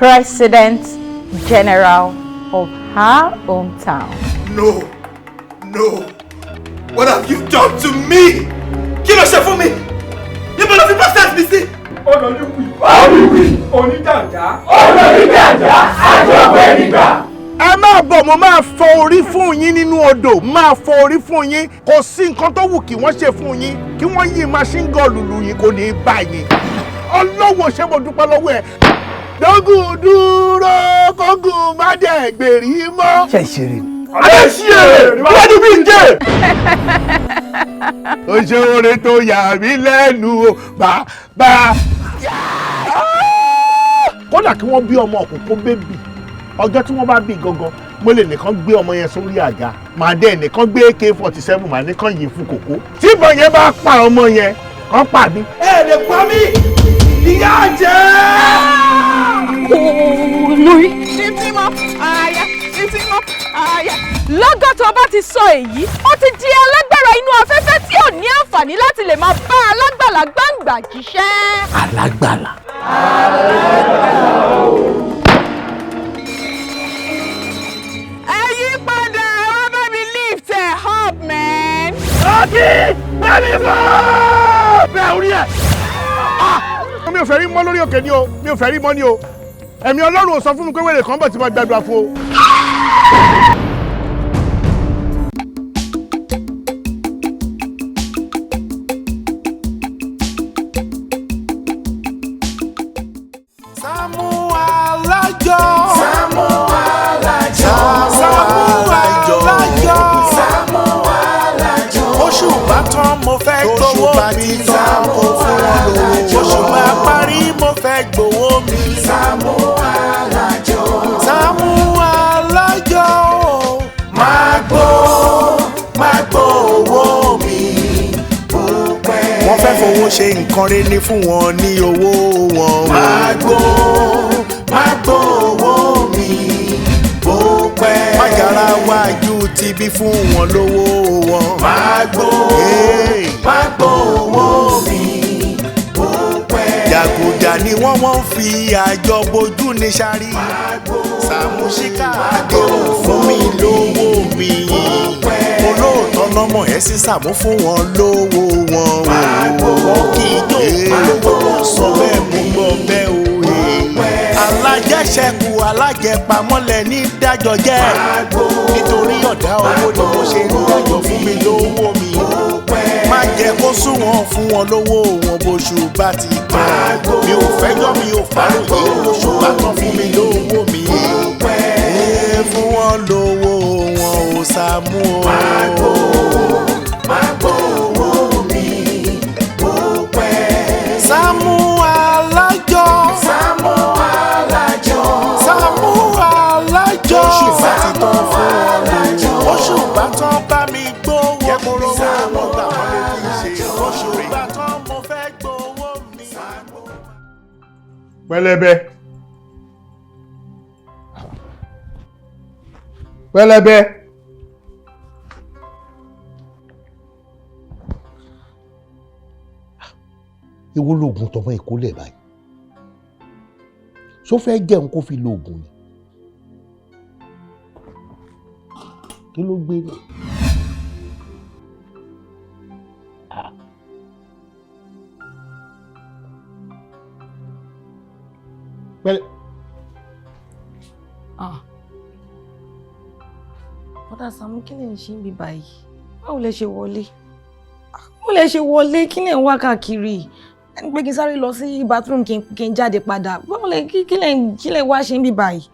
President General of her hometown. No, no, what have you done to me? Kí ló ṣe fún mi? Níbo ló fi process mi sí? Olóyúnwì. Olùwì. Oníjànjá. Olóníjànjá. Àjọpọ̀ ẹnìgbà. Ẹ máa bọ̀, mo máa fọ orí fún yín nínú odò, máa fọ orí fún yín. Kò sí nǹkan tó wù kí wọ́n ṣe fún yín, kí wọ́n yí machine gun lùlù yín, kò ní í bá yín. Ọlọ́wọ́, ṣé mo dúpẹ́ lọ́wọ́ ẹ̀. Dógùn dúró, kógùn má dẹ̀ gbèrí mọ́. Ṣe ìṣeré ni? Ayé ṣí èrè níwájú bí n jẹ́. Ó ṣe oore tó yà mí lẹ́nu o, bàbá. Kódà kí wọ́n bí ọmọ òkùnkùn baby, ọjọ́ tí wọ́n bá bí gangan, mo lè nìkan gbé ọmọ yẹn sórí àga, màá dẹ́ nìkan gbé AK-47, màá nìkan yìí fún kòkó. Tí ìbọn yẹn bá pa ọmọ yẹn, kàn pa mí. Ẹ lè pa mí, ìyá jẹ́. Olórí. Lifting up higher, lifting up higher. Lọ́gán tó bá ti sọ èyí, ó ti di alágbára inú afẹ́fẹ́ tí ò ní àǹfààní láti lè máa bá alágbàlá gbàǹgbà jíṣẹ́. Alágbàlá. Ẹ yí padà, ẹ bá mi lift ẹ up, man. Ọtí bẹ́ẹ̀ni fún bẹ́ẹ̀ orí ẹ̀. Mi ò fẹ́ rí mọ́ lórí òkè ni o, mi ò fẹ́ rí mọ́ ni o. Ẹ̀mí Ọlọ́run ò sọ fún mi pé wèrè kan bọ̀ tí mo gbàdúrà fún o. Sàámú Alájọ. Sàámú Alájọ. Sàámú Alájọ. Sàámú Alájọ. Oṣù bá tán, mo fẹ́ gbowó mi. Sàámú Alájọ. Oṣù bá parí, mo fẹ́ gbowó mi. Sàámú Alájọ. Sàámú Alájọ. Máa gbó, máa gbó owó mi. Wọ́n fẹ́ fowó ṣe nǹkan rẹ̀ ní fún wọn ní owó wọn. Máa gbó, máa gbó owó mi bó pẹ́. Májàra wájú ti bí fún wọn lówó wọn. Máa gbó, máa gbó owó mi bó pẹ́. Jàgùjà ni wọ́n fi àjọ bojú ní sáré. Sàmúsíkà àdéhùn fún mi lówó mi. Olóòótọ́ lọ́mọ ẹ̀ sí Sàmú, fún wọn lówó wọn. Wọ́n kì í jó lówó, wọn sọ bẹ́ẹ̀, mo gbọ́ bẹ́ẹ̀ o. Alájẹṣẹ́kù alájẹpamọ́lẹ̀ ní dájọ́ jẹ́. Nítorí ọ̀dá owó ni mo ṣe ń dájọ́, fún mi lówó mi. Má jẹ́ kó sún wọn, fún wọn lówó wọn bóṣù bá ti tán. Mi ò fẹ́jọ́, mi ò fàròyé, oṣù bá tán, fún mi lówó mi. Fún wọn lówó wọn ò Sàámú o. Máa gbó owó mi bó pẹ́. Sàámú Alájọ. Sàámú Alájọ. Sàámú Alájọ. Oṣù bá ti tán, fún wọn lówó. Oṣù bá tán, bá mi gbówó mi. Sàámú gbà wọ́n ló kì í ṣe. Oṣù bá tán, mo fẹ́ gbowó mi. Pẹlẹbẹ, pẹlẹbẹ. Ewu lóògùn tọmọ ìkólẹ̀ báyìí, ṣó fẹ́ jẹun kó fi lóògùn ni? Kí ló gbé náà? Ah. Pẹlẹ. Ah. Bọ́dà Sàámú, kí lè ń ṣe ń bí báyìí? Báwo lẹ ṣe wọlé? Báwo lẹ ṣe wọlé? Kí lè ń wá káàkiri? Ẹni pé kí n sáré lọ sí bathroom, kí n jáde padà. Báwo lẹ kí lè wá ṣe ń bí báyìí?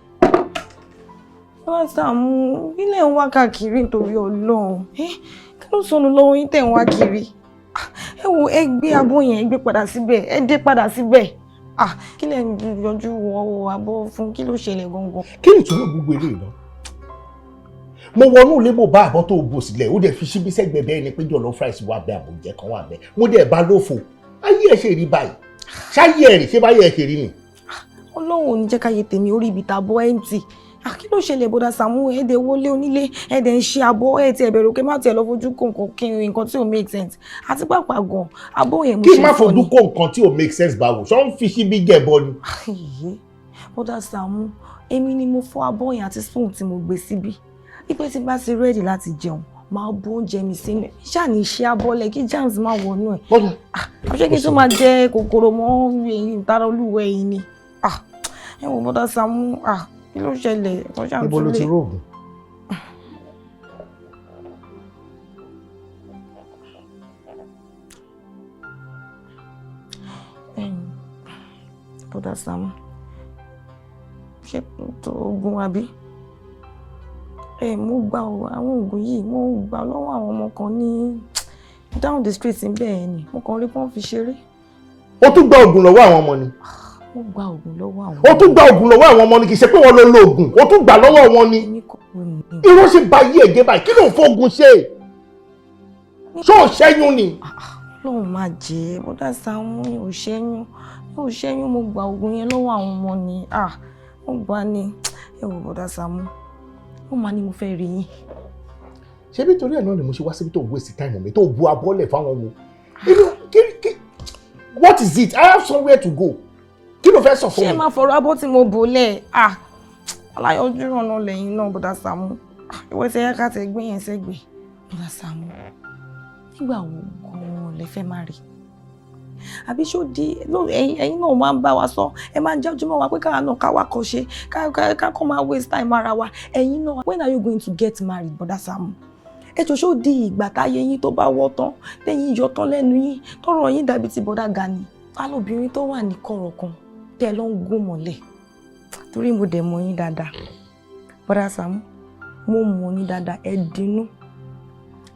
Bọ́dà Sàámú, kí lè ń wá káàkiri nítorí Ọlọ́run? Kí ló sọnù lọ́wọ́ yín tẹ̀ ń wá kiri? Ẹ wo, ẹ gbé abọ́ yẹn, ẹ gbé padà síbẹ̀, ẹ dé padà síbẹ̀. Ah, kí lè ń yọjú wọ abọ́ fún? Kí ló ṣẹlẹ̀ gangan? Kí ni ìtumọ̀ gbogbo eléyìí náà? Mo wọnú ilé, mo bá àbọ̀ tó bò sílẹ̀, ó dẹ̀ fi síbí sẹ́gbẹ̀ẹ́ bẹ́ẹ̀ ni pé jollof rice wà bẹ́ẹ̀, àbòjẹ́ kan wà bẹ́ẹ̀, mo dẹ̀ bá lófo. Ayé ẹ̀ ṣe rí báyìí, ṣáyé ẹ̀ rí, ṣé báyé ẹ̀ ṣe rí ni? Ọlọ́run ò ní jẹ́ káyé tèmi orí ibi tàbọ̀ empty. Kí ló ṣẹlẹ̀, bọ́dà Sàámú? Ẹ̀ dẹ̀ wọlé onílé, ẹ̀ dẹ̀ ń ṣe abọ́, ẹ̀ tí ẹ̀ bẹ̀rù kí má tiẹ̀ lọ fojú kó nǹkan kí nǹkan tí ò make sense. Àti pàápàá gan, abọ́ yẹn mo Kí ṣe má fọ́ fojú ni. kó nǹkan tí ò make sense báwo? Ṣọ́ ń fi síbí jẹ̀bọ ni? Bọ́dà Sàámú, èmi ni mo fọ́ abọ́ yẹn àti spoon tí mo gbé síbí. Wípé tí bá ti ready láti jẹun, máa bú oúnjẹ mi sínú ẹ̀. Ṣáà ní iṣẹ́ abọ́lẹ̀ kí germs má wọnú ẹ̀. Bọ́dà. Ṣé kí n tún máa jẹ kòkòrò mọ́ eyín ìtara olúwẹ̀ yìí ni? Ah, ẹ wo Bọ́dà Sàámú, ah, kí ló ṣẹlẹ̀? Wọ́n ṣáà ń Níbo ló ti túlẹ̀. róògùn? Bọ́dà Sàámú, ṣé tó oògùn àbí? Ẹ mo gba àwọn oògùn yìí, mo gbà lọ́wọ́ àwọn ọmọ kan ní down the street níbẹ̀ yẹn ni. Mo kàn rí pé wọ́n fi ṣeré. Ó tún gba oògùn lọ́wọ́ àwọn ọmọ ni. Mo gba oògùn lọ́wọ́ àwọn. Ó tún gba oògùn lọ́wọ́ àwọn ọmọ ni, kì í ṣe pé wọ́n lọ lo oògùn, ó tún gbà lọ́wọ́ wọn ni. Èmi kò ní. Irọ́ ṣe ba yí ẹ̀jẹ̀ báyìí, kí ló ń fóògùn ṣe? Ṣé ò ṣẹ́yún ni? Lóun máa jẹ́ Bọ́dà Sàámú, mi ò ṣẹ́yún, mi ò ṣẹ́yún, mo gba oògùn yẹn lọ́wọ́ àwọn ọmọ ni. Ah, mo gbà ni. Ẹ wo Bọ́dà Sàámú, ó máa ní mo fẹ́ rí yín. Ṣé bí torí ẹ̀ náà ni mo ṣe wá síbi tó waste time mi, tó bu abọ́lẹ̀ fáwọn wo? Inú kí what is it? I have somewhere to go. Kí ló fẹ́ sọ fún Ṣé mi? máa fọ̀rọ̀ abọ́ tí mo bò lẹ̀? Ah, aláyọ̀jú ọ̀nà lẹ́yìn náà, Bọ́dà Sàámú. Ìwé tí ẹ ká tẹ gbé yẹn sẹ́gbẹ̀ẹ́. Bọ́dà Sàámú, nígbà wo gan-an lẹ fẹ́ má rí? Àbí ṣó di ẹ̀yin náà máa ń bá wa sọ, ẹ máa ń jẹ́ ojúmọ́ wa pé káwa náà káwa kọ́ ṣe, ká kọ́ máa waste time ara wa. Ẹ̀yin náà, when are you going to get married, Bọ́dà Sàámú? Ẹ jọ̀ọ́, ṣó di ìgbà táyé yín tó bá wọ́ tán, tẹ́yìn yọ tán lẹ́nu yín, tọ́rọ̀ yín dàbí ti Bọ́dà Gani? Alóbìnrin tó wà ní kọ̀rọ̀ kan tẹ́ ẹ lọ ń gún mọ́lẹ̀, torí mo dẹ̀ mọ̀ yín dáadáa, Bọ́dà Sàámú, mo mọ̀ yín dáadáa. Ẹ dínú,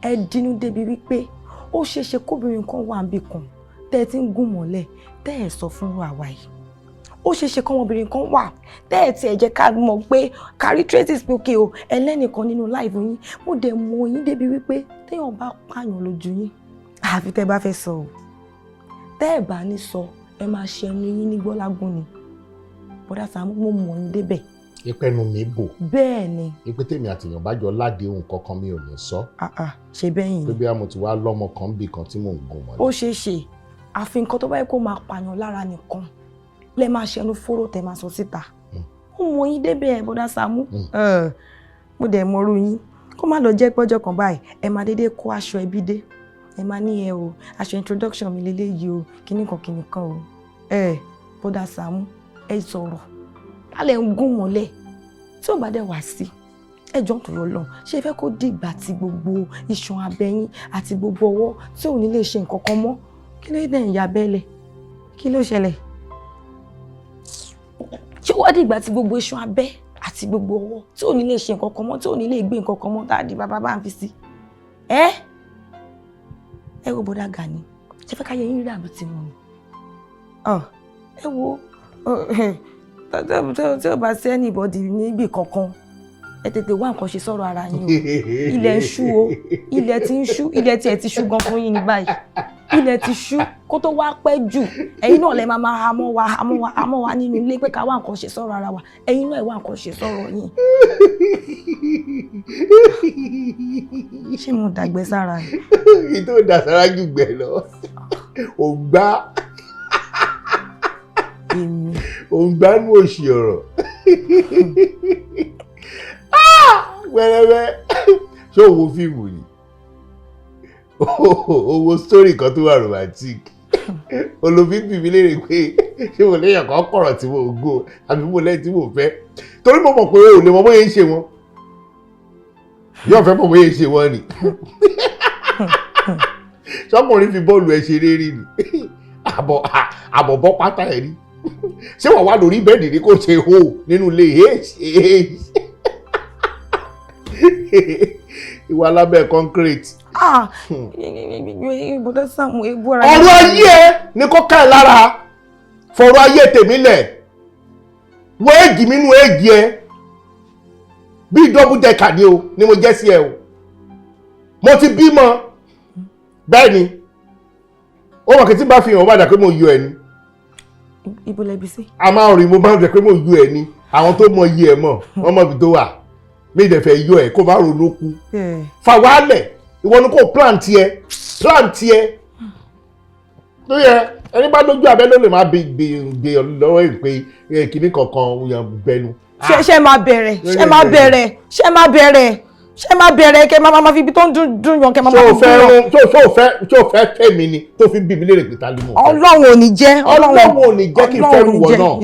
ẹ dínú débi wípé ó ṣeéṣe kóbìnrin kan wà níbì kan tẹ́ ẹ ti ń gún mọ́lẹ̀ tẹ́ ẹ sọ fún àwa yìí. Ó ṣeéṣe kọ́mọbìnrin kan wà tẹ́ ẹ tiẹ̀ jẹ́ ká mọ̀ pé kárí traces pé òkè o, ẹlẹ́nìkan nínú life yín. Mo dẹ̀ mọ̀ yín débi wípé téèyàn bá pààyàn lójú yín, àfi tẹ́ bá fẹ́ sọ o, tẹ́ ẹ bá ní sọ, ẹ máa ṣe ẹnu yín ní gbọ́lágún ni. Bọ́dà Sàámú, mo mọ̀ yín débẹ̀. Ìpẹnu mi bò. Bẹ́ẹ̀ ni. Ipe tèmi àtìyàn bá jọ ládéhùn kankan, mi ò ní sọ. Ah ah, ṣe bẹ́yìn Pé ni. bí mo ti wá lọ́mọ kan bì kan tí mò ń gùn mọ́lẹ̀. Ó ṣeé ṣe, àfi nǹkan tó bá yẹ kó máa pààyàn lára nìkan lẹ máa ṣẹnu fóró tẹ máa sọ síta. Ó mọ yín débẹ̀, Bọ́dà Sàámú. Mo dẹ̀ mọ̀rú yín, kó má lọ jẹ́ pọ́jọ́ kan báyìí, ẹ máa dédé kó aṣọ ẹbí dé, ẹ máa ní ẹ o, aṣọ introduction mi lélẹ́yìí o, kíní kan kíní kan o. Ẹ Bọ́dà Sàámú, ẹ sọ̀rọ̀ lálẹ́ ń gún mọ́lẹ̀ tí ò bá dẹ̀ wá sí. Ẹ jọ̀ọ́, nítorí Ọlọ́run, ṣé ẹ fẹ́ kó dìgbà tí gbogbo iṣan abẹ́yín àti gbogbo ọwọ́ tí ò ní lè ṣe nǹkan kan mọ́? Kí ló dé ń ya abẹ́lẹ̀? Kí ló ṣẹlẹ̀? Ṣé wá dìgbà tí gbogbo iṣan abẹ́ àti gbogbo ọwọ́ tí ò ní lè ṣe nǹkan kan mọ́, tí ò ní lè gbé nǹkan kan mọ́, tá a di bàbá bá ń fi sí? Ẹ ẹ wo Bọ́dà Gani, ṣe fẹ́ káyé yín rí àbí tí wọn ni? Ẹ wo, tí ò bá sí anybody níbì kankan, ẹ tètè wá nǹkan ṣe sọ̀rọ̀ ara yín o. Ilẹ̀ ń ṣú o, ilẹ̀ ti ń ṣú, ilẹ̀ tiẹ̀ ti ṣú gan fún yín ní báyìí. Ilẹ̀ ti ṣú kó tó wá pẹ́ jù. Ẹ̀yin náà lẹ máa máa hamọ́ wa, hamọ́ wa, hamọ́ wa nínú ilé pé ká wá nǹkan ṣe sọ̀rọ̀ ara wa. Ẹ̀yin náà, ẹ wá nǹkan ṣe sọ̀rọ̀ yín. Ṣé mo dàgbẹ́ sára ni? Kí tó dà sára jù gbẹ lọ, ò gbá. Èmi. Ò ń gbánú òṣì ọ̀rọ̀ wẹ́rẹ́wẹ́. Ṣé o wo fíìmù ni? O wo story kan tó wà romantic, olófin bí mi léèrè pé ṣé mo léèyàn kan kọ̀rọ̀ tí mo gbó àbí mo lẹ́yìn tí mo fẹ́, torí mo mọ̀ pé o ò lè mọ bóyá ń ṣe wọn, yóò fẹ́ mọ̀ bóyá ń ṣe wọn ni. Ṣọkùnrin fi bọ́ọ̀lù ẹ ṣeré rí ni, àbọ̀bọ̀ pátá ẹ̀ rí? Ṣé wàá wà lórí bẹ́ẹ̀dì ní kò ṣe hó nínú ilé h ìwà lábẹ́ concrete? Ah, Bọ́dà Sàámú, ebu ara. Ọ̀rọ̀ ayé ẹ ní kó ká ẹ lára, fọ̀rọ̀ ayé tèmi lẹ̀. Wọ èjì mi nú èjì ẹ bíi double decker ni o ni mo jẹ́ sí ẹ o. Mo ti bímọ, bẹ́ẹ̀ ni. Ó mọ̀ kí tí bá fi hàn, ó bá dà pé mo yọ ẹ ni. Ibo lẹbi sí? A máa ń rìn, mo máa ń rẹ̀ pé mo yọ ẹ ni. Àwọn tó mọ iye ẹ mọ̀, wọ́n mọ̀ ibi tó wà. Mi dẹ̀ fẹ́ yọ ẹ kó má ronú kú. Fà wálẹ̀, ìwọ ni kò plan tiẹ̀, plan tiẹ̀. Tó yẹ ẹni bá lójú abẹ́ ló lè máa gbé gbé lọ́wọ́ ẹ̀ pé kinní kankan yàn bẹnu. Ṣé máa bẹ̀rẹ̀? Ṣé máa bẹ̀rẹ̀? Ṣé máa bẹ̀rẹ̀? Ṣé máa bẹ̀rẹ̀? Kẹ́ máa máa fi ibi tó ń dùn dùn yàn, kẹ́ máa Ṣé máa o fi fẹ́ dùn yàn. Ṣé o fẹ́ fẹ́ mi ni tó fi ń bí mi léèrè pé ta ni mo fẹ́? Ọlọ́run ò ní jẹ́. Ọlọ́run ò ní jẹ́ kí n fẹ́ Ọlọ́run ò ní rú wọ jẹ́. náà.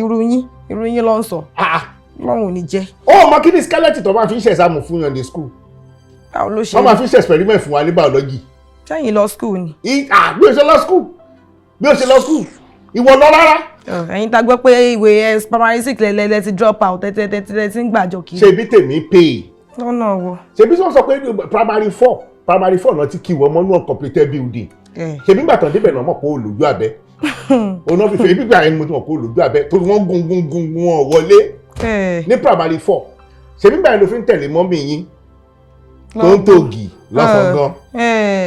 Irú yín ló ń sọ. Ọlọ́run ò ní jẹ́. Ó mọ kí ni skeleton tó máa fi ń ṣe exam fún yàn ní school? Báwo ló ṣe? Wọ́n máa fi ń ṣe experiment fún wa ní biology. Sẹ́yìn lọ school ni? Bí o ṣe lọ school, bí o ṣe lọ school, ìwọ lọ rárá. Ẹ̀yin tá gbọ́ pé ìwé primary six lẹ́lẹ́ ti drop out, tẹ́tẹ́tẹ́tẹ́ tí ń gbàjọ kiri. Ṣebí tèmi pay. Lọ́nà wo? Ṣebí sọ sọ pé primary four náà ti kí ìwọ mọ́nú uncompleted building. Ṣebí gbà tán débẹ̀ náà mọ̀ pé ó lójú abẹ́, òun náà fífẹ́ ibi gbà yẹn ni mo ti mọ̀ pé ó lójú abẹ́, torí wọ́n gun gun gun gun wọn wọlé ní primary four. Ṣebí gbà yẹn ló fi ń tẹ̀lé mummy yín tó ń tògì lọ́sàn-án gan.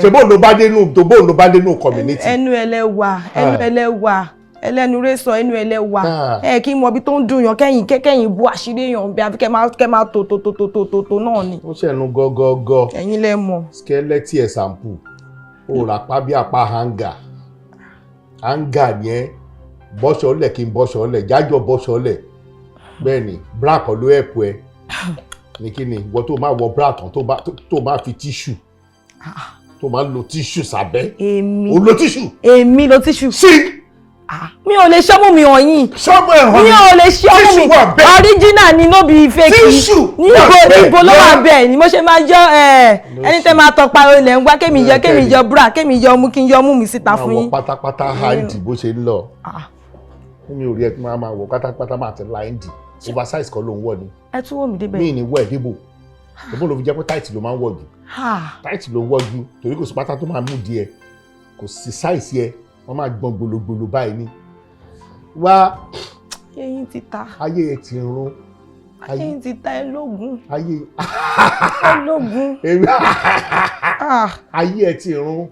Ṣe bóun ló bá dénú tó bóun ló bá dénú community? Ẹnu ẹlẹ́wà, ẹnu ẹlẹ́wà, ẹlẹ́nu rẹ̀ sọ ẹnu ẹlẹ́wà. Ẹ kí n mọ ibi tó ń dùn yàn, kẹ́yìn kẹ́yìn bu àṣírí èèyàn bí, àfi kẹ́ máa tò tò tò tò tò tò tò náà ni. Ó ṣẹ̀nu gọ́gọ́gọ́. Ẹ̀yin lẹ mọ̀. Skeleton example, ó rà pa bí apá hanger hanger ni ẹ bọ́ṣọ lẹ̀, kí n bọ́ṣọ lẹ̀, jájọ bọ́ṣọ lẹ̀. Bẹ́ẹ̀ ni bra kan ló ẹ̀pù ẹ ní kí ni ìwọ tó máa wọ bra tán, tó máa fi tissue, tó máa lo tissue sábẹ́. Èmi? Ó lo tissue. Èmi lo tissue? Sí. Mi ò lè ṣọ́mú mi hàn yín. Ṣọ́mú ẹ̀ hàn Mi ò lè ṣọ́mú mi. Tissue wà bẹ́ẹ̀. Original ni, no be fake. Tissue níbo wà bẹ́ẹ̀. Níbo ló wà bẹ́ẹ̀ ni mo ṣe máa yọ ẹ? Ẹni tẹ́ máa tọpa ilẹ̀ ń wá, kémi yọ, kémi yọ bra, kémi yọ mú, kí n yọ mú mi síta Máa fún wọ yín. pátápátá handy bó ṣe ń lọ. Mi ò rí ẹ tí máa máa wọ pátápátá, máa ti la handy oversize kan ló ń wọ̀ ni. Ẹ tún wò mí débẹ̀. Mí ní wọ ẹ̀ débò ìbò ló fi jẹ́ pé tight ló máa ń wọ̀ jù. Tight ló ń wọ̀ jù torí kò sí pátá tó máa mú díẹ̀, kò sí size ẹ, wọ́n máa gbọ́n gbologbolo báyìí ni wá. Eyín ti ta. Ayé ẹ ti rún. Eyín ti ta ẹ lógún. Ayé Ẹ lógún. Ayé ẹ ti rún,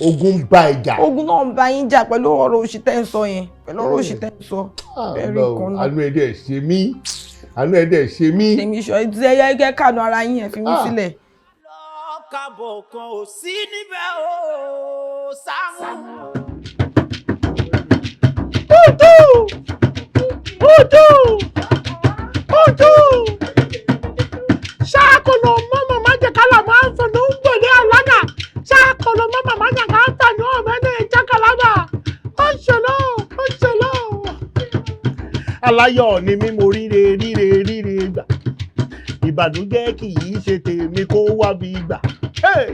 ogun bá ẹ jà. Ogun náà ń bá yín jà pẹ̀lú ọ̀rọ̀ òṣì tẹ́ ń sọ yẹn, pẹ̀lú ọ̀rọ̀ òṣì tẹ́ ń sọ. Bẹ́ẹ̀rí kan náà. Àánú ẹ dẹ̀ ṣe mí, àánú ẹ dẹ̀ ṣe mí. Tèmi sọ ẹ ti ẹyẹ kẹ́ kànú ara yín, ẹ fi mí sílẹ̀. Kábọ̀ kan ò sí níbẹ̀ o, Sàámú. Ojú ojú ojú ṣàkóló mọ́mọ́ májèkálà máa ń fọ̀nà ń gbòde àlágà, ṣàkóló mọ́mọ́ májèká ń tànú ọ̀mẹ́lẹ̀ ìjákàlábà, ó ṣòló, ó ṣòló. Aláyọ̀ ni mí, mo ríre ríre ríre gbà, ìbànújẹ́ kì í ṣe tèmi kó wá bí gbà. Hey!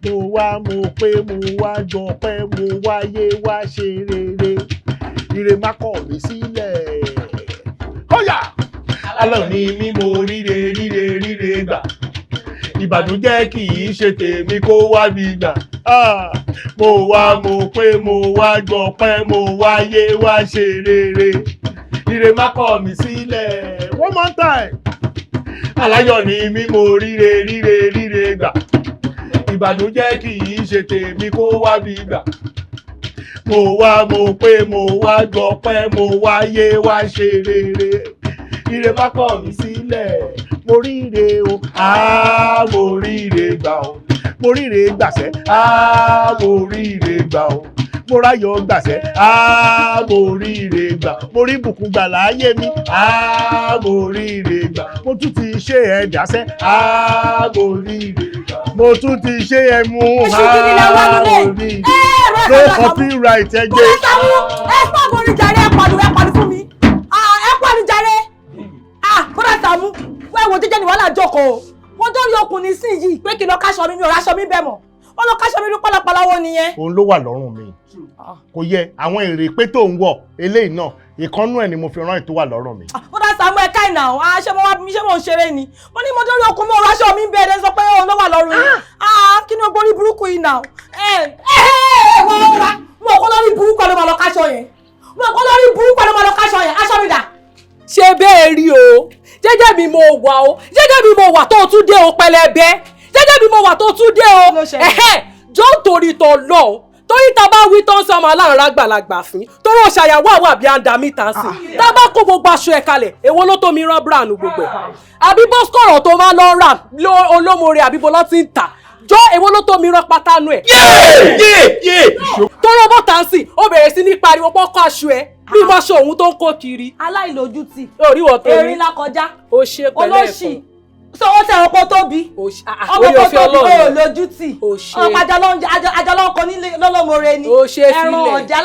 Mo wá, mo pé mo wá jọpẹ́, mo wáyé wá ṣe rere, ire má kọ̀ mí sílẹ̀. Kọ́yà aláyọ̀ ni mí, mo ríre ríre ríre gbà, ìbànújẹ́ kì í ṣe tèmi kó wá bí gbà. Ah! Mo wá, mo pé mo wá gbọpẹ́, mo wáyé wá ṣe rere, ire má kọ̀ mí sílẹ̀. One more time. Aláyọ̀ ni mí, mo ríre ríre ríre gbà, ìbànújẹ́ kì í ṣe tèmi kó wá bí gbà. Mo wá, mo pé mo wá gbọpẹ́, mo wáyé wá ṣe rere, ire má kọ̀ mí sílẹ̀. Mo ríre o, ah, mo ríre gbà o, mo ríre gbàṣẹ́, ah, mo ríre gbà o, mo ráyọ̀ gbàṣẹ́, ah, mo ríre gbà, mo rí bùkún gbà láyé mi, ah, mo ríre gbà, mo tún ti ṣe ẹ̀ dáṣẹ́, ah, mo ríre gbà, mo tún ti ṣe ẹ̀ mú. Èṣù gidi lẹ wá nílé. Mo ríre. Ẹ No copyright, ẹ gbé. Bọ́lá Sàámú, ẹ pàgọ́ orin jàre, ẹ pàlù, ẹ pàlù fún mi. Ẹ pàlù jàre. Bọ́lá Sàámú, wọ́n ẹ̀wọ̀n jẹ́jẹ́ ni wàhálà jókòó. Wọ́n tó rí okùn nísìnyìí pé kí n lọ káṣọ mi, mi ò ráṣọ mi bẹ́ẹ̀ mọ̀. Wọ́n lọ káṣọ mi ní pálapàla wo nìyẹn? Òun ló wà lọ́rùn mi, kò yẹ àwọn èrè pé tó ń wọ̀ eléyìí náà, ìkànnú ẹ̀ ni mo fi rán ètò wà lọ́rùn mi. Bọ́lá Sàámú, ẹ káìnà ọ̀ ṣé mo wá, ṣé mo ń ṣeré ni? Mo ní mo dórí okùn, mo ráṣọ mi bẹ́ẹ̀ ẹ sọ pé òun ló wà lọ́rùn yìí. Kí ni o gbórí burúkú yìí náà? Ẹ ẹ ẹ wọ́n wá, mo kọ́ lórí burúkú ló máa lọ káṣọ yẹn. Mo kọ́ lórí burúkú ló máa lọ káṣọ yẹn, aṣọ mi dà? Ṣe bẹ́ẹ̀ rí o, jẹ́jẹ́ mi mo wà o, jẹ́jẹ́ mi mo wà tó tún dé o, pẹlẹbẹ, jẹ́jẹ́ mi mo wà tó tún dé o. Ẹ̀hẹ́, jọ ń torí tọ̀ lọ o, torí ta bá wí tó ń sọ ọmọ aláàrán àgbàlagbà fín, torí ó ṣàyàwó àwọn àbí àǹdà mi tà sí, tá a bá kó gbogbo aṣọ ẹ̀ kalẹ̀, èwo ló tó mi rán brand gbogbo ẹ̀, àbí bọ́sikọ̀rọ̀ tó máa lọ rà olómore, àbí bọ́lá ti ń tà? Jọ, èwo ló tó mi rán pátánù ẹ̀? Yé yé. Tó rọ́bọ̀ tá ń sìn, ó bẹ̀rẹ̀ sí ní pariwo pọ́kọ́ aṣọ ẹ̀ bí mo aṣọ òun tó ń kó kiri. Aláìlójútì. Orí wọ̀ tó ní. Erin la kọjá. O ṣe pẹ̀lẹ́. Olóṣì. So ó tẹ ọkọ tóbi. Ọmọ ọmọ orí tó ọ̀fẹ́ tóbi ó Ọlọ́run. lójútì. O ṣe. Ọmọ àjọ ló ń kọ nílé lọ́lọ́mọre ni. O ṣe ẹran filẹ̀. Ọ̀jẹ̀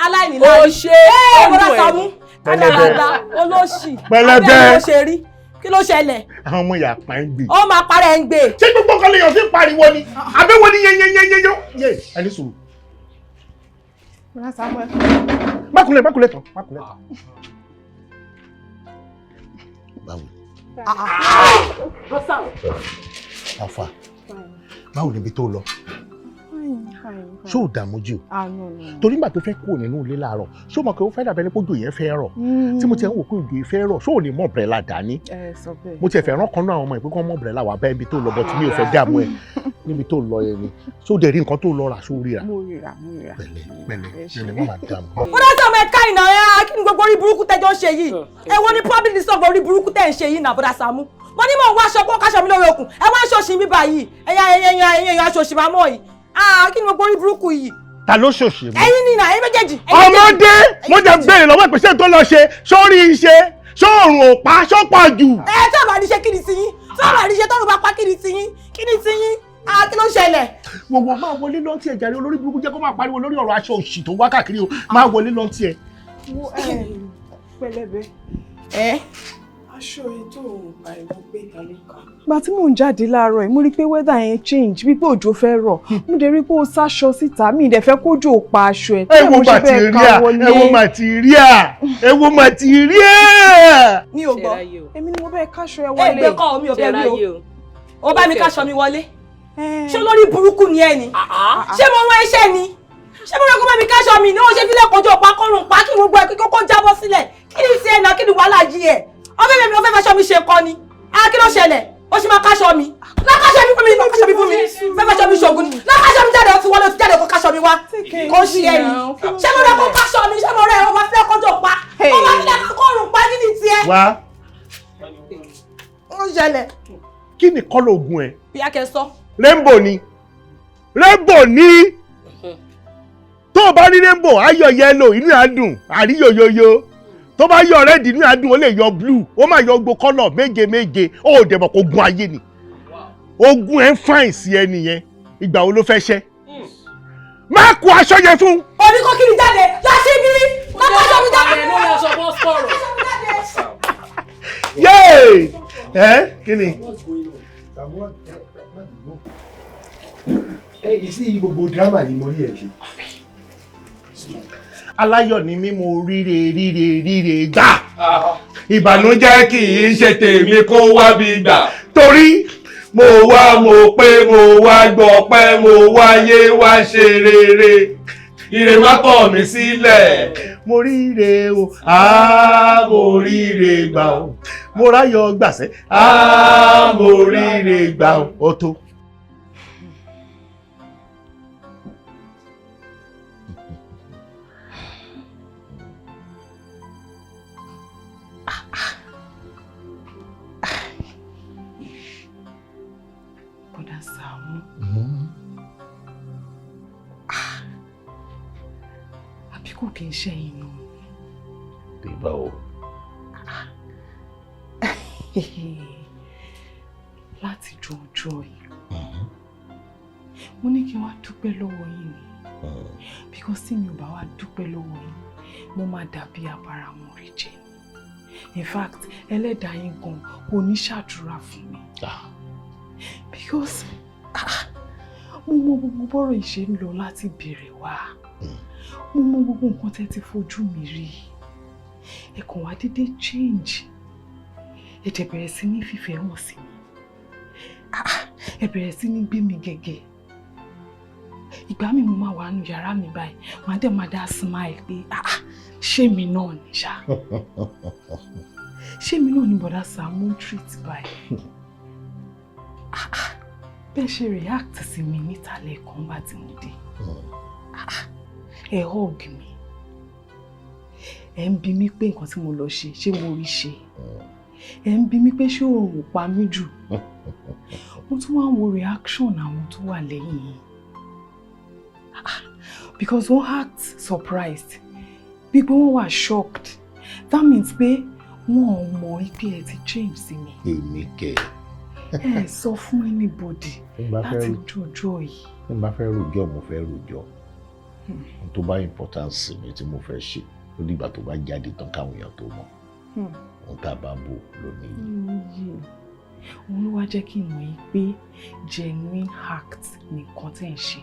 aláìníláàrí. O ṣe Ẹ bọ́dà ọdún ẹ̀. Sàámú. Pẹlẹbẹ. Àdàlà olóṣì. Pẹlẹbẹ. Abẹ́ ló ṣe rí, kí ló ṣẹlẹ̀? Àwọn ọmọ yà pa ń gbè. Ó máa parẹ́ ń gbé. Ṣé gbogbo nǹkan lèèyàn fi ń pariwo ni? Àbẹ̀wò ni yẹnyẹnyẹnyẹnyẹ yẹ ẹni sùúrù. Bọ́dà Samuel. Mákùnlẹ̀, mákùnlẹ̀ tán, mákùnlẹ̀ tán. Báwo? Àfà, báwo níbi tó lọ? Ṣé ò dààmú jù? Ah, no, no. Torí nígbà tó fẹ́ kúrò nínú ilé láàárọ̀, ṣé o mọ̀ pé ó fẹ́ dàbẹ́ ní kójú yẹn fẹ́ rọ̀? Tí mo ti ń wò pé òjò yìí fẹ́ rọ̀, ṣé ò ní mọ̀ umbrella dání? Ẹ sọ bẹ́ẹ̀. Mo ti fẹ́ rán kan náà àwọn ọmọ ìpín kan mọ̀ umbrella wà bẹ́ẹ̀ níbi tó lọ, bọ̀ tí mi ò fẹ́ dààmú ẹ̀ níbi tó lọ yẹn ni. Ṣé o dẹ̀ rí nǹkan tó lọ rà, ṣó rí rà? Mo ríra, mo ríra. Pẹ̀lẹ́, pẹ̀lẹ́, pẹ̀lẹ́, má máa dààmú. Bọ́dà Sàámú, ẹ ká ìnà ẹ. Kí ni gbogbo orí burúkú tẹjọ́ ń ṣe yìí? Ẹ wo ni public disturb orí burúkú tẹ̀ ń ṣe yìí náà? Bọ́dà Sàámú, mo ní mò ń wá aṣọ kó káṣọ mi lórí okùn, ẹ wá aṣọ òṣì mi báyìí. Ẹ̀yà ẹ̀yà ẹ̀yà ẹ̀yà aṣọ òṣì máa mọ̀ yìí. Ah, kí ni gbogbo orí burúkú yìí? Ta ló ṣòṣì mi? Ẹ̀yin nìyà, ẹ̀yin méjèèjì, ẹ̀yin. Ọmọdé, mo jẹ béèrè lọ́wọ́ ìpèsè tó lọ ṣe sórí iṣẹ́ sóòrùn ò pa sọ́pọ̀ jù. Ẹ tí a bá rí ṣe, kí ni ti yín? Tí a bá rí ṣe, tọ́run bá pa, kí ni ti yín? Kí ni ti yín? Ah, kí ló ń ṣẹlẹ̀? Gbogbo máa wọlé lọ́ntì ẹ̀ jàre. Olórí burúkú, jẹ́ kó máa pariwo lórí ọ̀rọ̀ aṣọ òṣì tó wá káàkiri o. Máa wọlé lọ́ntì ẹ̀. Wo ẹ, Pẹlẹbẹ. Ẹ. Aṣọ yìí tó ń pariwo pé ta ló kà. Ìgbà tí mò ń jáde láàárọ̀ yìí, mo rí i pé weather yẹn change, wípé òjò fẹ́ rọ̀. Mo dẹ̀ rí i pé ó sáṣọ síta, mi ì dẹ̀ fẹ́ kójò pa aṣọ ẹ̀. Ẹ wo material, ẹ wo material, ẹ wo material. Mi ò gbọ́. Èmi ni mo bẹ́ẹ̀ káṣọ ẹ Ẹ wọlé. gbé kọ́ mi ò bẹ́ẹ̀ rí o. Ó bá mi káṣọ mi wọlé. Ṣé olórí burúkú ni ẹ ni? Ṣé mo rán iṣẹ́ ni? Ṣé mo rán kó bá mi káṣọ mi ní? Ó ṣe fílẹ̀ kojú ọ̀pá kọ́rùn pa kí gbogbo ẹ̀ kí kókó jábọ́ sílẹ̀. Kí ni ti ẹ̀ náà? Kí ni wàhálà yìí ẹ̀? Ọbẹ̀ mi ò fẹ́ fẹṣọ mi ṣe kọ́ ni. Ah, kí ló ṣẹlẹ̀? Ó ṣe máa káṣọ mi. Lákáṣọ mi fún mi, lákáṣọ mi fún mi. Fẹ́ fẹṣọ mi ṣògùn ni. Lákáṣọ mi jáde, ó ti wọlé, ó ti jáde, kó káṣọ mi wá. Kò ṣe ẹ ni. Ṣé mo rán kó káṣọ mi? Ṣé mo rán ẹ? Ọba fílẹ̀ kojú ọ̀pá. Ọba fílẹ̀ kọ́rùn pa, kí ni tiẹ̀? Wá. Ó ṣẹlẹ̀. Kí ni colour oògùn ẹ? Bí a kẹ́ sọ. Rainbow ni, rainbow ni. Tó o bá rí rainbow, á yọ yellow, inú ẹ̀ á dùn, àríyòyoyo. Tó bá yọ red, inú ẹ̀ á dùn. Ó lè yọ blue, ó máa yọ gbogbo colour méje méje. Ó ò dẹ̀ mọ̀ kó gun ayé ni ogun ẹ̀ ń fàìn sí ẹ nìyẹn. Ìgbà wo ló fẹ́ ṣẹ́? Má kó aṣọ yẹn fún. Oní kó kiri jáde lọ sí ibi lọ́kọ́ṣọ́ mi jáde. Lórí aṣọ bọ́ sọ̀rọ̀. Yéè, ẹ kí ni? Ẹ yìí sí gbogbo drama yìí, mo rí ẹ ṣe. Aláyọ̀ ni mí, mo ríre ríre ríre gbà. Ìbànújẹ́ kì í ṣe tèmi kó wá bí gbà. Torí mo wá, mo pé mo wá gbọ́ pé mo wáyé wá ṣe rere, ire má kọ̀ mí sílẹ̀. Mo ríre o, á mo ríre gbà o, mo ráyọ̀ gbàṣẹ́, á mo ríre gbà o, ó tó. Bọ́dà Sàámú. Àbí kò kí n ṣẹ́yìn náà? Bíbá o. Láti jọ ọjọ́ yìí, mo ní kí n wá dúpẹ́ lọ́wọ́ yín ni. Because tí mi ò bá wá dúpẹ́ lọ́wọ́ yín, mo máa dàbí abáramọ̀rí jẹ ni. In fact, ẹlẹ́dàá yín gan kò ní ṣàdúrà fún mi. Because ah, mo mọ gbogbo bọ́rọ̀ ìṣe ń lọ láti bẹ̀rẹ̀ wá. Mo mọ gbogbo nǹkan tẹ́ ti fojú mi rí. Ẹ kàn wá dédé change. Ẹ dẹ̀ bẹ̀rẹ̀ sí ní fífẹ́ hàn sí mi. Ah, ah, ẹ bẹ̀rẹ̀ sí ní gbé mi gẹ́gẹ́. Ìgbà mi mo máa wà nù yàrá mi báyìí, màá dẹ̀ máa dá smile pé ah, ah, ṣé mi náà ni ṣá? Ṣé mi náà ni bọ̀dá Sàámú ń treat báyìí? Ah, ah, bẹ́ẹ̀ ṣe react sí mi níta lẹ́ẹ̀kan bá tí mo dé. Ah, ah, ẹ hug mi. Ẹ ń bi mí pé nǹkan tí mo lọ ṣe, ṣé mo rí ṣe? Ẹ ń bi mí pé ṣé òòrùn ò pa mí jù. Mo tún wá ń wo reaction àwọn tó wà lẹ́yìn yìí. Ah, because wọ́n act surprised, bí pé wọ́n wà shocked. That means pé wọ́n ò mọ̀ pé ẹ ti change sí mi. Èmi kẹ? Ẹ sọ fún anybody Tí n bá fẹ́ láti jọjọ́ yìí. Tí n bá fẹ́ rojọ́, mo fẹ́ rojọ́. Ohun tó bá importance sí mi tí mo fẹ́ ṣe, ó dìgbà tó bá jáde tán káwọn èèyàn tó mọ̀. Ohun tá a bá bò lónìí. Yìí òun ló wá jẹ́ kí n mọ̀ yìí pé genuine act nìkan tẹ̀ ń ṣe,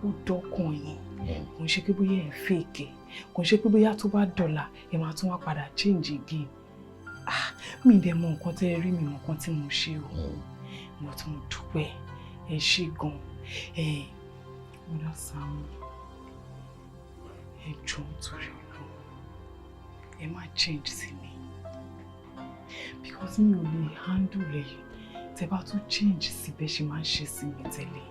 ó dọ́kàn yín. Kò ń ṣe pé bóyá ẹ̀ ń fake ẹ̀, kò ń ṣe pé bóyá tó bá dọ̀là ẹ̀ máa tún wá padà change again. Ah, mi dẹ̀ mọ nǹkan tẹ́ ẹ rí, mi mọ nǹkan tí mo ṣe o. Mo tún dúpẹ́, ẹ ṣé gan. Ẹ Bọ́dá Sàámú, ẹ jọ̀ọ́, nítorí Ọlọ́run, ẹ má change sí mi, because mi ò lè handle ẹ. Tẹ́ bá tún change sí bẹ́ẹ̀ ṣe máa ń ṣe sí mi tẹ́lẹ̀,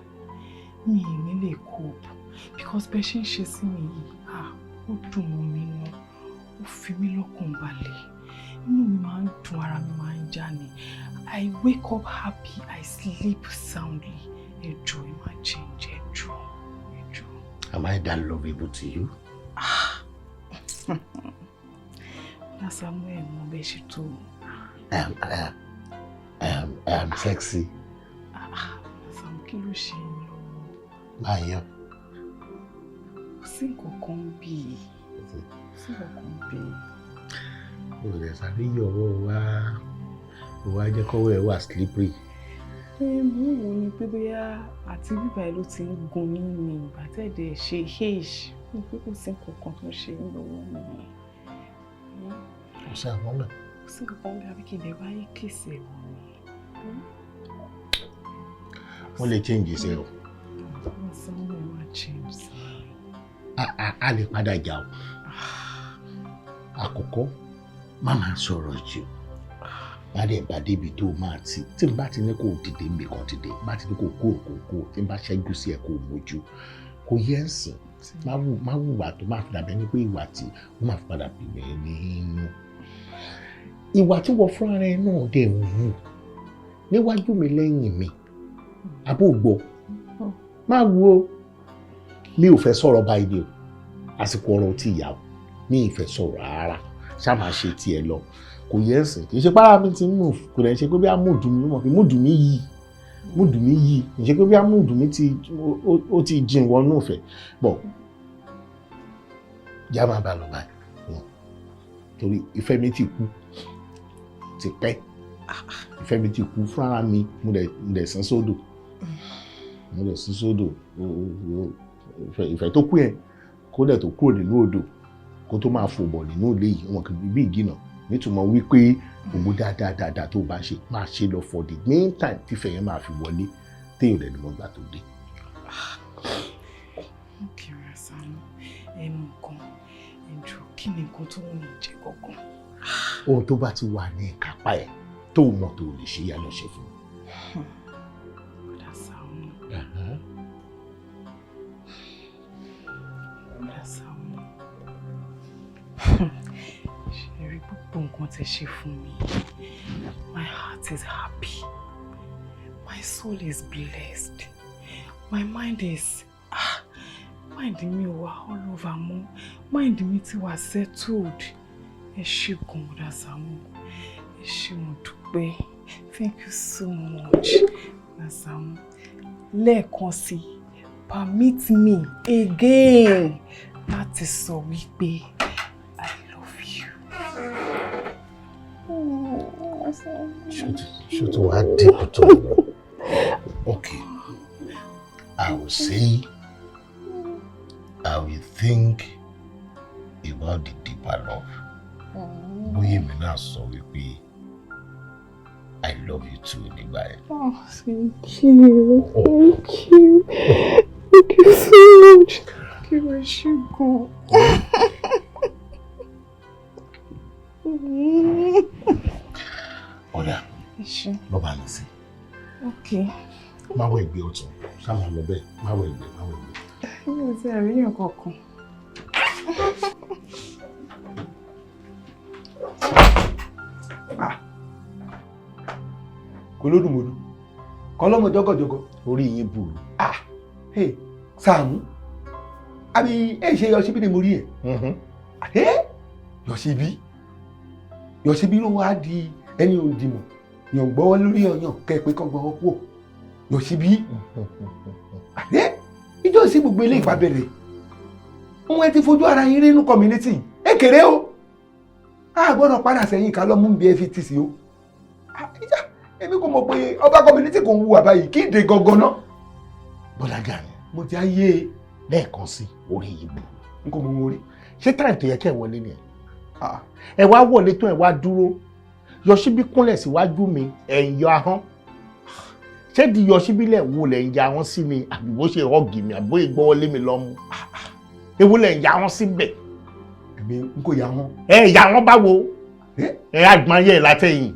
mi ì ní lè cope, because bẹ́ẹ̀ ṣe ń ṣe sí mi yìí, ah, ó dùn mọ́ mi nú, ó fi mí lọ́kàn balẹ̀, inú mi máa ń dùn, ara mi máa ń já ni. I wake up happy, I sleep soundly. Ẹ jọ̀ọ́, ẹ má change, ẹ jọ̀ọ́, ẹ jọ̀ọ́. Am I that lovable to you? Bọ́dá Sàámú, ẹ mọ bẹ́ẹ̀ ṣe tó. I am sexy. Ah, Bọ́dá Sàámú, kí ló ṣe yín lọ́wọ́? Máa yọ. Kò sí nǹkan kan bíi, kò sí nǹkan kan bíi. O lè sáré yọ̀wọ́ wá, o wá jẹ́ kọ́wọ́ ẹ wà slippery. Ẹ mú wo ni pé bóyá àti bíbá ẹ ló ti ń gun yín ni ìgbà tẹ̀dẹ̀ ṣe h ní pé kò sí nǹkan kan tó ń ṣe yín lọ́wọ́ mi. Kò sí àwọn náà. Kò sí nǹkan kan bí, àbí kí n lè bá yín kìsì ẹ̀wọ̀n ni. Wọ́n lè change iṣẹ́ o. Wọ́n sọ wọ́n máa change sí. A lè padà jà o. Àkọ́kọ́, má máa sọ̀rọ̀ jù. Má dẹ̀ bá débi tó máa ti. Tí n bá ti ní kó dìde níbi kan, dìde. Bá ti ní kó kúrò, kó kúrò. Tí n bá ṣẹ́jú sí ẹ, kó mójú. Kò yẹ ń sìn. Má wùwà tó máa fi dàbẹ́ ní pé ìwà tí ó máa fi padà bì mí nínú. Ìwà tí wọ́n fúnra rẹ̀ náà dẹ̀ ń wù níwájú mi, lẹ́yìn mi. Abó gbọ́. Má wo, mi ò fẹ́ sọ̀rọ̀ báyìí ni o. Àsìkò ọ̀rọ̀ ò tí ì yá o. Mi ì fẹ́ sọ̀rọ̀ rárá. Ṣá máa ṣe tiẹ̀ lọ. Kò yẹ ẹ̀sìn. Kì í ṣe pé ara mi ti ń move. Kò dẹ̀ ṣe pé bí a mood mi mọ̀ pé mood mi yí. Mood mi yí. Kì í ṣe pé bí a mood mi ti ó ti jìn wọnú ìfẹ́. Bọ̀ já máa bá lọ báyìí. Torí ìfẹ́ mi ti kú. Ti pẹ́. Ìfẹ́ mi ti kú fúnra mi. Mo dẹ̀ sín sódò. Mo dẹ̀ sín sódò. Ìfẹ́ tó kú yẹn, kó dẹ̀ tó kúrò nínú odò, kó tó máa fò bọ̀ nínú ilé yìí, wọn kì í bí ìgìnà. Nítumọ̀ wípé gbogbo dáadáa dáadáa tó bá ṣe, máa ṣe lọ for the meantime tífẹ̀ yẹn máa fi wọlé, téèyàn rẹ̀ ni mo gbà tó dé. Okay, Bọ́dá Sàámú, ẹ mọ nǹkan, ẹ jọ̀ọ́, kí ni nǹkan tó ń jẹ gangan? Ohun tó bá ti wà ní ìkápá ẹ̀ tó mọ̀ tó lè ṣe, yá lọ ṣe fún un. Bọ́dá Sàámú. Bọ́dá Sàámú. Ṣé rí gbogbo nǹkan tẹ́ ṣe fún mi? My heart is happy. My soul is blessed. My mind is, ah, mind mi ò wá all over mọ́. Mind mi ti wà settled. Ẹ ṣé gan, Bọ́dá Sàámú. Ẹ ṣé, mo dúpẹ́. Thank you so much, Bọ́dá Sàámú. Lẹ́ẹ̀kan sí, permit me again láti sọ wípé I love you. Ṣó tó wá dínkù tó lọ? Okay, I will say I will think about the deeper love. Bóyá èmi náà sọ wípé I love you too nígbà yẹn. Oh, thank you. Thank you. Thank you so much. Thank you, ẹ ṣé gan. Ọ̀dà, Ẹ ṣé. lọ́ bá mi sí. Okay. Má wọ ẹ̀gbẹ́ ọ̀tún, ṣá máa lọ bẹ́ẹ̀, má wọ ẹ̀gbẹ́, má wọ ẹ̀gbẹ́. Mi ò tí ì rí èèyàn kankan. Kò lódùmọ̀dù kọlọ́mọ jọgọjọgọ. Orí yín burú. Ah, hey, Sàámú, àbí ẹ ṣe Yọ̀síbí ni mo rí ẹ? Yọ̀síbí, Yọ̀síbí ló wá di ẹni òdìmọ̀ yàn gbọ́wọ́ lórí ọyàn kẹ́ ẹ pé kọ́ gbọ́wọ́ kúò. Yọ̀síbí, ìjọ sí gbogbo ilé ìfàbẹ̀rẹ̀ òun ẹ ti fojú ara yín rí inú community ẹ kéré o. A gbọ́dọ̀ padà sẹ́yìn ká lọ́ mú bí ẹ fi tì sí o. Èmi kò mọ̀ pé ọba community kò ń wùwà báyìí. Kí ìdè gangan náà. Bọ́lá Gani. Mo ti á yé e. Lẹ́ẹ̀kan sí, orí yìí bù. N kò mọ ohun orí. Ṣé time tó yẹ kẹ́ ẹ wọlé ni ẹ? Ẹ wá wọlé tán, ẹ wá dúró. Yọ̀síbí kúnlẹ̀ síwájú mi, ẹ̀ ń yọ ahọ́n. Ṣé di Yọ̀síbí lẹ̀ wo lẹ̀ ń ya ahọ́n sí mi, àbí bó ṣe hug mi, àbí bó ṣe gbọ́wọ́ lé mi lọ́mú? Ewu lẹ̀ ń ya ahọ́n síbẹ̀. Èmi n kò ya ahọ́n. Ẹ ya ahọ́n báwo? Ẹ àgbọ̀n yẹ̀ látẹ̀yìn.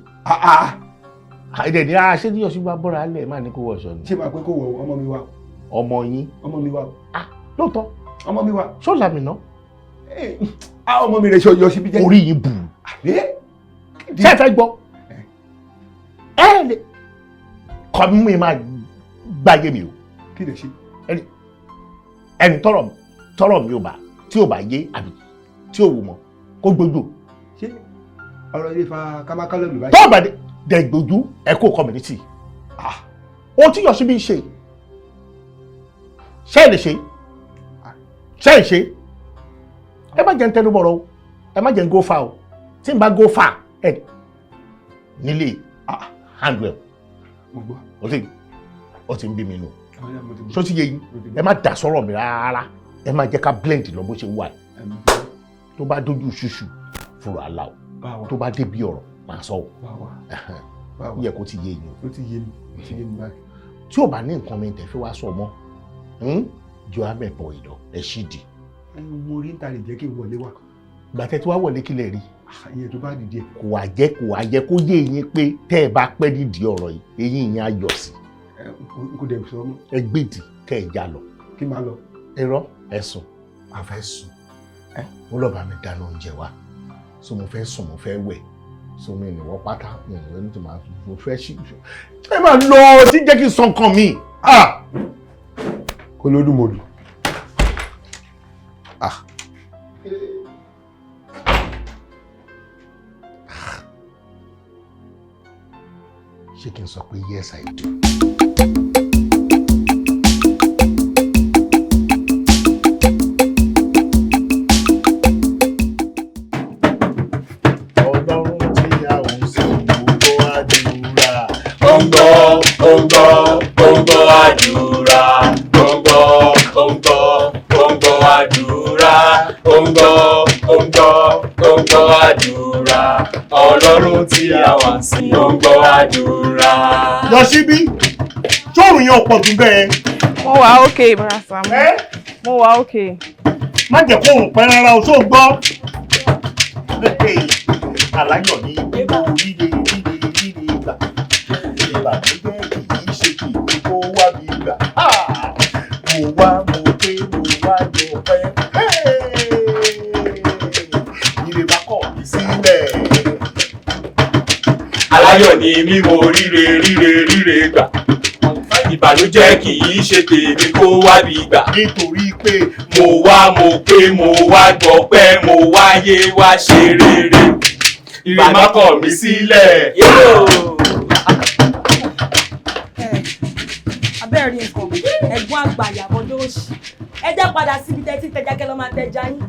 Ẹ̀dẹ̀ ni a ṣé tí Yọ̀síbí bá bọ́ra lẹ̀ máa ní kó wọ̀ṣọ ni. Ṣé máa pé kó wọ̀? Ọmọ mi wá. Ọmọ yín. Ọmọ mi wá. Lóòótọ́. Ọmọ mi wá. Ṣọ́ọ̀lá mi ná. Ọmọ mi rẹ̀ ṣe Yọ̀síbí jẹ́. Orí yín bù. Ṣé ẹ fẹ́ gbọ́? Ẹ lè kọ́ mi máa gbáyé mi o. Kí lè ṣe? Ẹni tọrọ mi ò bá tí ò bá yé àbí tí ò wù mọ́ kó gbójú. Ṣé ọ̀rọ̀ ilé fa kámákálẹ̀ lù báyìí? Tó bá dẹ̀ gbójú, ẹ kó community. Ohun tí Yọ̀síbí ń ṣe, ṣé ẹ lè ṣe? Ṣé ẹ ṣe? Ẹ má jẹ́ ń tẹnu bọ̀rọ̀ o, ẹ má jẹ́ ń go far o. Tí n bá go far, ẹ nílé handwell. Ó ti ń bí mi nù. Ṣó ti yé yín? Ẹ má dà sọ́rọ̀ mi rárá. Ẹ má jẹ́ ká blend lọ bó ṣe wà. Tó bá dójú ṣùṣù, fúnra àlà o. Tó bá débi ọ̀rọ̀, máa sọ o. Ó yẹ kó ti yé yín o. Ó ti yé mi, ó ti yé mi báyìí. Tí ò bá ní nǹkan mi tẹ̀ fi wá sọ mọ́, jọ amẹ̀bọ̀ ìlọ ẹ̀ ṣì dì. Mo rí níta lè jẹ́ kí n wọlé wá. Gbàtẹ́ tí wàá wọlé, kí lè rí? Ìyẹn tó bá dìde. Kò wá jẹ́ kó yé yín pé tẹ́ ẹ bá pẹ́ nídìí ọ̀rọ̀ yìí, eyín yín á yọ sí. N kò dẹ̀ sọ mọ́. Ẹ gbèdì kẹ́ ẹ já lọ. Kí n máa lọ. Irọ́, ẹ sùn. A fẹ́ sùn. Ó lọ́ọ́ bá mi dáná oúnjẹ wa, so mo fẹ́ sùn, mo fẹ́ wẹ̀, so mi ní wọ́ pátá mi ní wọ́n tó máa mo fẹ́ ṣí. Ẹ máa lọ tí jẹ́ kí n sọ nǹkan mi. Kó lódùmọ̀dù. Ah. Ṣé kí n sọ pé yes, I do? Ọlọ́run tí a ò sìn, gbogbo àdúrà. Ó ń gbọ́, ó ń gbọ́, ó ń gbọ́ àdúrà. Ó ń gbọ́, ó ń gbọ́, ó ń gbọ́ àdúrà. Ó ń gbọ́, ó ń gbọ́, ó ń gbọ́ àdúrà. Ọlọ́run tí a wà sí, ó ń gbọ́ àdúrà. Yọ̀síbí, tóòrùn yẹn ò pọ̀ jù bẹ́ẹ̀. Mo wà okay, Bọ́lá Sàámú. Mo wà okay. Má jẹ́ kó òrùn pẹ́ rárá o, tó gbọ́. Aláyọ̀ ní gbogbo ríre ríre ríre gbà. Ìbànújẹ́ kì í ṣe kì í kó wá mi gbà. Mo wá, mo pé mo wá yọ pẹ́. Ire bá kọ̀ mí sílẹ̀. Aláyọ̀ ni mí, mo ríre ríre ríre gbà. Ìbànújẹ́ kì í ṣe tèmi kó wá bí gbà. Nítorí pé mo wá, mo pé mo wá gbọpẹ́, mo wáyé wá ṣe rere. Ire má kọ̀ mí sílẹ̀. Abẹ́rẹ́ nǹkan, ẹ̀gbọ́n àgbà àyàbọ̀dọ̀ òṣì, ẹ jẹ́ padà síbi tẹ́tí tẹja kẹ́ lọ́ máa tẹja yín.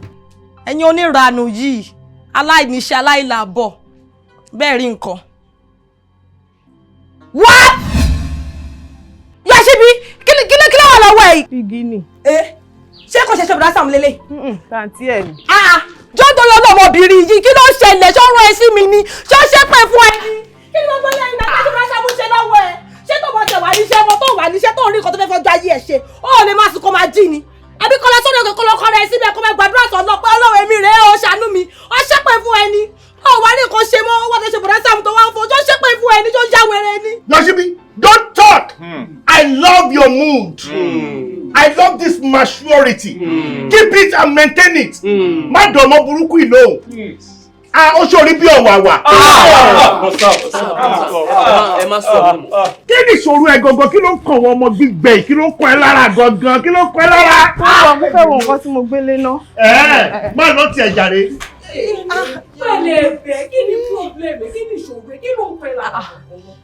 Ẹ̀yin oníranù yìí, aláìníṣẹ́, aláìlàbọ̀, bẹ́ẹ̀ rí nǹkan. Wá! Yọ̀síbí, kí ló wà lọ́wọ́ ẹ̀? Igi ni. Ẹ ṣé kò ṣẹ̀ṣẹ̀ bùrọ̀ Sàámú lélẹ̀? Tàǹtí ẹ̀ ni. Jọ́dọ̀ lọ́dọ̀ ọmọbìnrin yìí, kí ló ṣẹlẹ̀? Ṣó rán ẹ sí mi ni? Ṣó ṣépè fún ẹ ni? Kí ni gbogbo lẹ́yìn náà tí bùrọ̀ Sàámú ṣe lọ́wọ́ ẹ? Ṣé tó bọ́ tẹ̀ wà níṣẹ́ mọ́ tó wà níṣẹ́ tó ń rí nǹkan tó fẹ́ fọjọ́ ayé ẹ̀ ṣe? Ó lè má sùn kó máa jí ni. Àbí kọ́lá sórí òkè kó lọ kọ́ra ẹ síbẹ̀ kó máa gbàdúrà sọ lọ pé Ọlọ́run èmi rèé o, ṣàánú mi. Ó ṣépè fún ẹ ni. Ó wà ní nǹkan ṣe mọ́, ó wà tó ṣe bùrọ̀ Sàámú tó wá ń fo, ṣó ṣépè fún ẹ ni, ṣó yá wẹrẹ ni. Yọ̀síbí, don't talk. I love your mood. I love this maturity. Keep it and maintain it. Má dọ̀mọ́ burúkú ìlóhùn. Ah, ó ṣòrí bí ọ̀wàwà. Ẹ má sọ mọ́. Kí ni ìṣòro ẹ gangan? Kí ló ń kàn wọ́n ọmọ gbígbẹ yìí? Kí ló ń kàn ẹ́ lára gangan? Kí ló ń kàn ẹ́ lára? Mo fẹ́ wo nǹkan tí mo gbélé ná. Ẹ má lọ tiẹ̀ jàre. Pẹ̀lẹ́ ẹ̀fẹ̀, kí ni problem ẹ̀? Kí ni ìṣòro ẹ̀? Kí ló ń pẹ́ lára?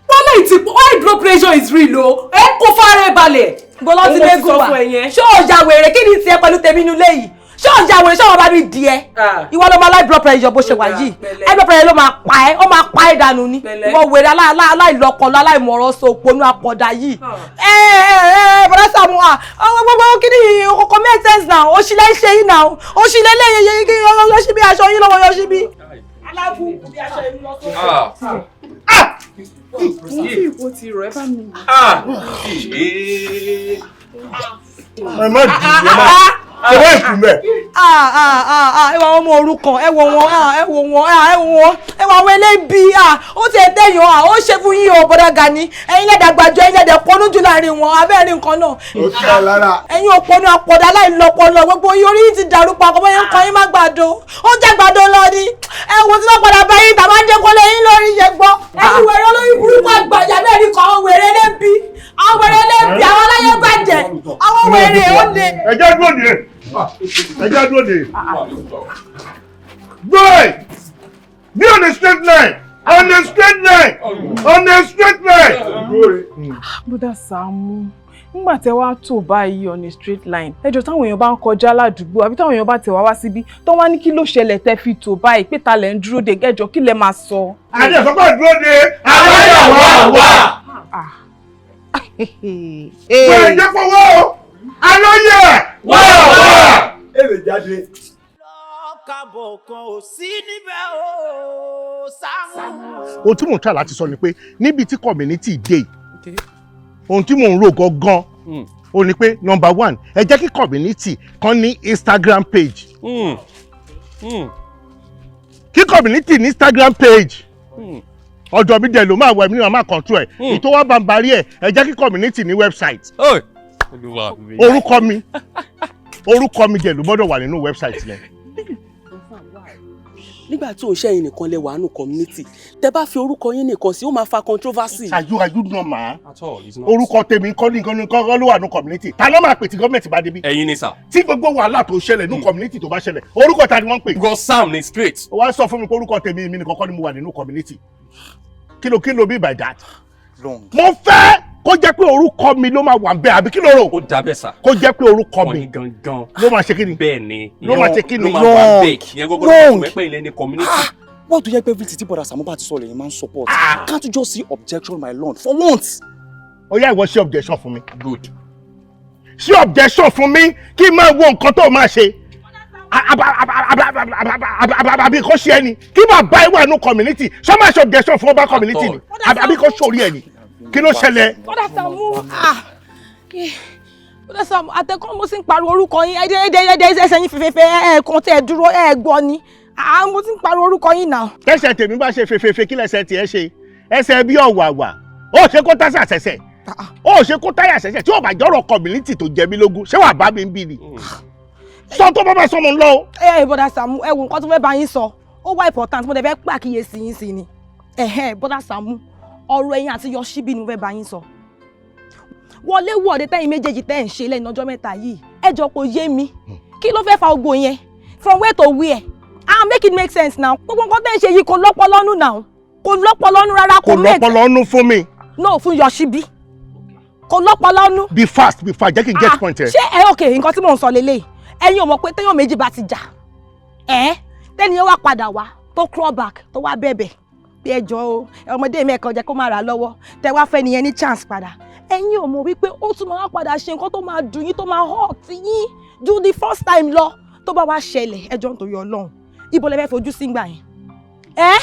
Wọ́n lè ti high blood pressure is real o. Ẹ kó fara ẹ balẹ̀. Gbọ́dọ̀ ti lẹ́gùn wa. Ṣé o ya wèrè? Kí ni tiẹ̀ pẹ̀lú tèmi inú ilé yìí? Ṣé o ya wèrè? Ṣé o bá mi di ẹ? Ìwọ ló máa high blood pressure bó ṣe wà yìí. High blood pressure ló máa pa ẹ́, ó máa pa ẹ́ dànù ni. Ìwọ wèrè aláìlọ́pọlọ, aláìmọ̀rọ̀ sọ òpònú àpọ̀dà yìí. Ẹ ẹ ẹ bọ̀dá Sàámú à, gbogbo kí ni kò make sense now? Òṣìlẹ̀ ń ṣe yín now. Òṣìlẹ̀ lè yẹ kí yọ síbi aṣọ yín lọ́wọ́ yọ síbi. Alábùkù bí aṣọ ìlú lọ sókè. Mo fi ìbò ti rọ̀ ẹ́ bá mi. Ẹ má dì í, ẹ má ṣe wọ́n ìkú mẹ́. Ẹ wọ àwọn ọmọ òrukàn, ẹ wọ wọn, ẹ wọ wọn, ẹ wọ wọn, ẹ wọ àwọn elébi. Ó ti ẹ dẹ́yàn, ó ṣe fún yín o, bọ́dà Gani. Ẹ̀yin lẹ́dàgbàjọ, ẹ̀yin lẹ́dẹ̀ pọnú jù láàrin wọn, abẹ́rẹ́ nǹkan náà. Ó tẹ́ lára. Ẹ̀yin òpònú àpọ̀dà aláìlọpọlọ, gbogbo yín orí yìí ti dàrú papọ̀, bóyá ń kọ́ yín má gbàdo, ó jẹ́ gbàdo lọ ni. Ẹ wo tí wọ́n padà bá yín tàbá ń jẹ́ kọ́lé yín lórí yẹn gbọ́. Ẹ̀yin wèrè olórí burúkú àgbàjà mẹ́rin kan, àwọn wèrè lébi, àwọn wèrè lébi, àwọn aláyé bàjẹ́, àwọn wèrè ó le. Ẹ jẹ́ dúró dè. Ẹ jẹ́ dúró dè. Boy! Be on the straight line! On the straight line! On the straight line! Bọ́dà Sàámú, nígbà tẹ wá tó báyìí on a straight line, ẹjọ́ táwọn èèyàn bá ń kọjá ládùúgbò àbí táwọn èèyàn bá tẹ̀ wá wá síbí tó wá ní kí ló ṣẹlẹ̀ tẹ́ fi tó báyìí, pé ta lẹ̀ ń dúró de, gẹ́jọ́ kí lẹ máa sọ? Adé sọ pé dúró de aláyàwó wà. Bẹ́ẹ̀ jẹ́ fọwọ́ alóyè wà wà. Èrè jáde. Kábọ̀ kan ò sí níbẹ̀ o, Sàámú. Ohun tí mò ń try láti sọ ni pé níbi tí community dé yìí, ohun tí mò ń rò gangan ó ní pé number one, ẹ jẹ́ kí community kan ní Instagram page, kí community ní Instagram page. Ọ̀dọ̀ mi dẹ̀ ló máa wẹ̀ mí ní màmá control ẹ̀ ìtò wá bá ń barí ẹ̀. Ẹ jẹ́ kí community ní website. Orúkọ mi dẹ̀ ló gbọ́dọ̀ wà nínú website yẹn. Nígbà tí òun ṣẹ́yìn nìkan lẹ wà nù community, tẹ bá fi orúkọ yín nìkan sí, ó máa fa controversy. Are you normal? At all, it's not. Orúkọ tèmi kọ́ ní nǹkan nǹkan ló wà ní community. Ta ló máa pè tí gọ́ọ̀mẹ̀ntì bá débi? Ẹ̀yin ni sà. Tí gbogbo wàhálà tó ṣẹlẹ̀ ní community tó bá ṣẹlẹ̀, orúkọ ta ni wọ́n ń pè? Because Sam ni straight. Ó wá sọ fún mi pé orúkọ tèmi, mi nìkan kọ́ ni mo wà nínú community. Kí ló bí by that? Mo fẹ́ kó jẹ́ pé orúkọ mi ló máa wà ń bẹ̀, àbí kí ló rò? Ó dábẹ́ sà. Kó jẹ́ pé orúkọ Wọ́n mi ní gangan. ló máa ṣe kí ni? Bẹ́ẹ̀ ni. Ló máa ṣe kí ni? Ló máa wà bẹ́ẹ̀. Ìyẹn gbogbo ló Wrong. fún ẹ pé ilẹ̀ ní community. Wọ́n tó yẹ pé everything tí bọ̀dà Sàámú bá ti sọ lẹ́yìn máa ń support. Can't you just see objection, my lord, for once? Ó yá, ìwọ ṣe objection fún mi. Good. Ṣe objection fún mi kí n máa wo nǹkan tó máa ṣe. Àbí kò ṣe ẹni kí bàbá ẹ wà ní community, ṣọ́ máa ṣe objection fún ọba community ni? Àbí kò ṣòrí ẹ ni? Kí ló ṣẹlẹ̀? Bọ́dà Sàámú, ah, bọ́dà Sàámú, àtẹ̀kọ́ mo sì ń pariwo orúkọ yín, ẹ̀ẹ́dẹ́ ẹ̀ẹ́dẹ́ ẹsẹ̀ yín fẹ́fẹ́fẹ́, ẹ̀ẹ̀kan tẹ́ ẹ dúró ẹ̀ gbọ́ ni. Ah, mo ti ń pariwo orúkọ yín náà. Tẹ́sẹ̀ tèmi bá ṣe fefefe, kí lẹ́sẹ̀ tiẹ̀ ṣe? Ẹsẹ̀ bí ọ̀wàwà ó ṣe kó tásà sẹ̀sẹ̀, ó ṣe kó táyà sẹ̀sẹ̀. Tí ó bá jọ̀rọ̀ community tó jẹ mí lógún, ṣé wàá bá mi ń bí ni? Sọ tó bá bá sọmọ ńlọ o. Ẹ ẹ bọ́dà Sàámú, ẹ wo nǹkan tó fẹ́ bá yín sọ, ó wá important, mo dẹ̀ fẹ́ pàkíyèsí yín sí ni. Ẹ̀hẹ́n, bọ́dà Sàámú, ọ̀rọ̀ ẹ̀yin àti Yọ̀ṣíbí ni mo fẹ́ bá yín sọ. Wọlé wọ̀de tẹ́yìn méjèèjì tẹ́ ń ṣe lẹ́nu ọjọ́ mẹ́ta yìí, ẹ jọ, kò yé mi. Kí ló fẹ́ fa ogbó yẹn? From where to where? Ah, make it make sense now. Gbogbo nǹkan tẹ́ ń ṣe yìí kò lọ́pọlọ́nù now, kò lọ́pọlọ́nù rárá. Kò Kò make lọ́pọlọ nú fún mi. No, fún Yọ̀ṣíbí kò lọ́pọlọ́nù. Be fast, be fast, jẹ́ kí n get point ẹ. Ṣé ẹ ok, nǹkan tí mò ń sọ lélẹ̀, ẹ̀yin ò mọ̀ pé téèyàn méjì bá ti jà, ẹ̀ tẹ́ni yẹn wá padà wá tó crawl back, tó wá bẹ̀bẹ̀ bí ẹ jọ o, ọmọdé mi ẹ̀kan jẹ́ kó má ra lọ́wọ́, tẹ wá fẹ́ nìyẹn ní chance padà, ẹ̀yin ò mọ̀ wípé ó tún máa wá padà ṣe nǹkan tó máa dùn yín, tó máa hurt yín ju the first time lọ? Tó bá wá ṣẹlẹ̀, ẹ jọ̀ọ́, nítorí Ọlọ́run, ibo lẹ fẹ́ fojú sí gbà yẹn? Ẹ́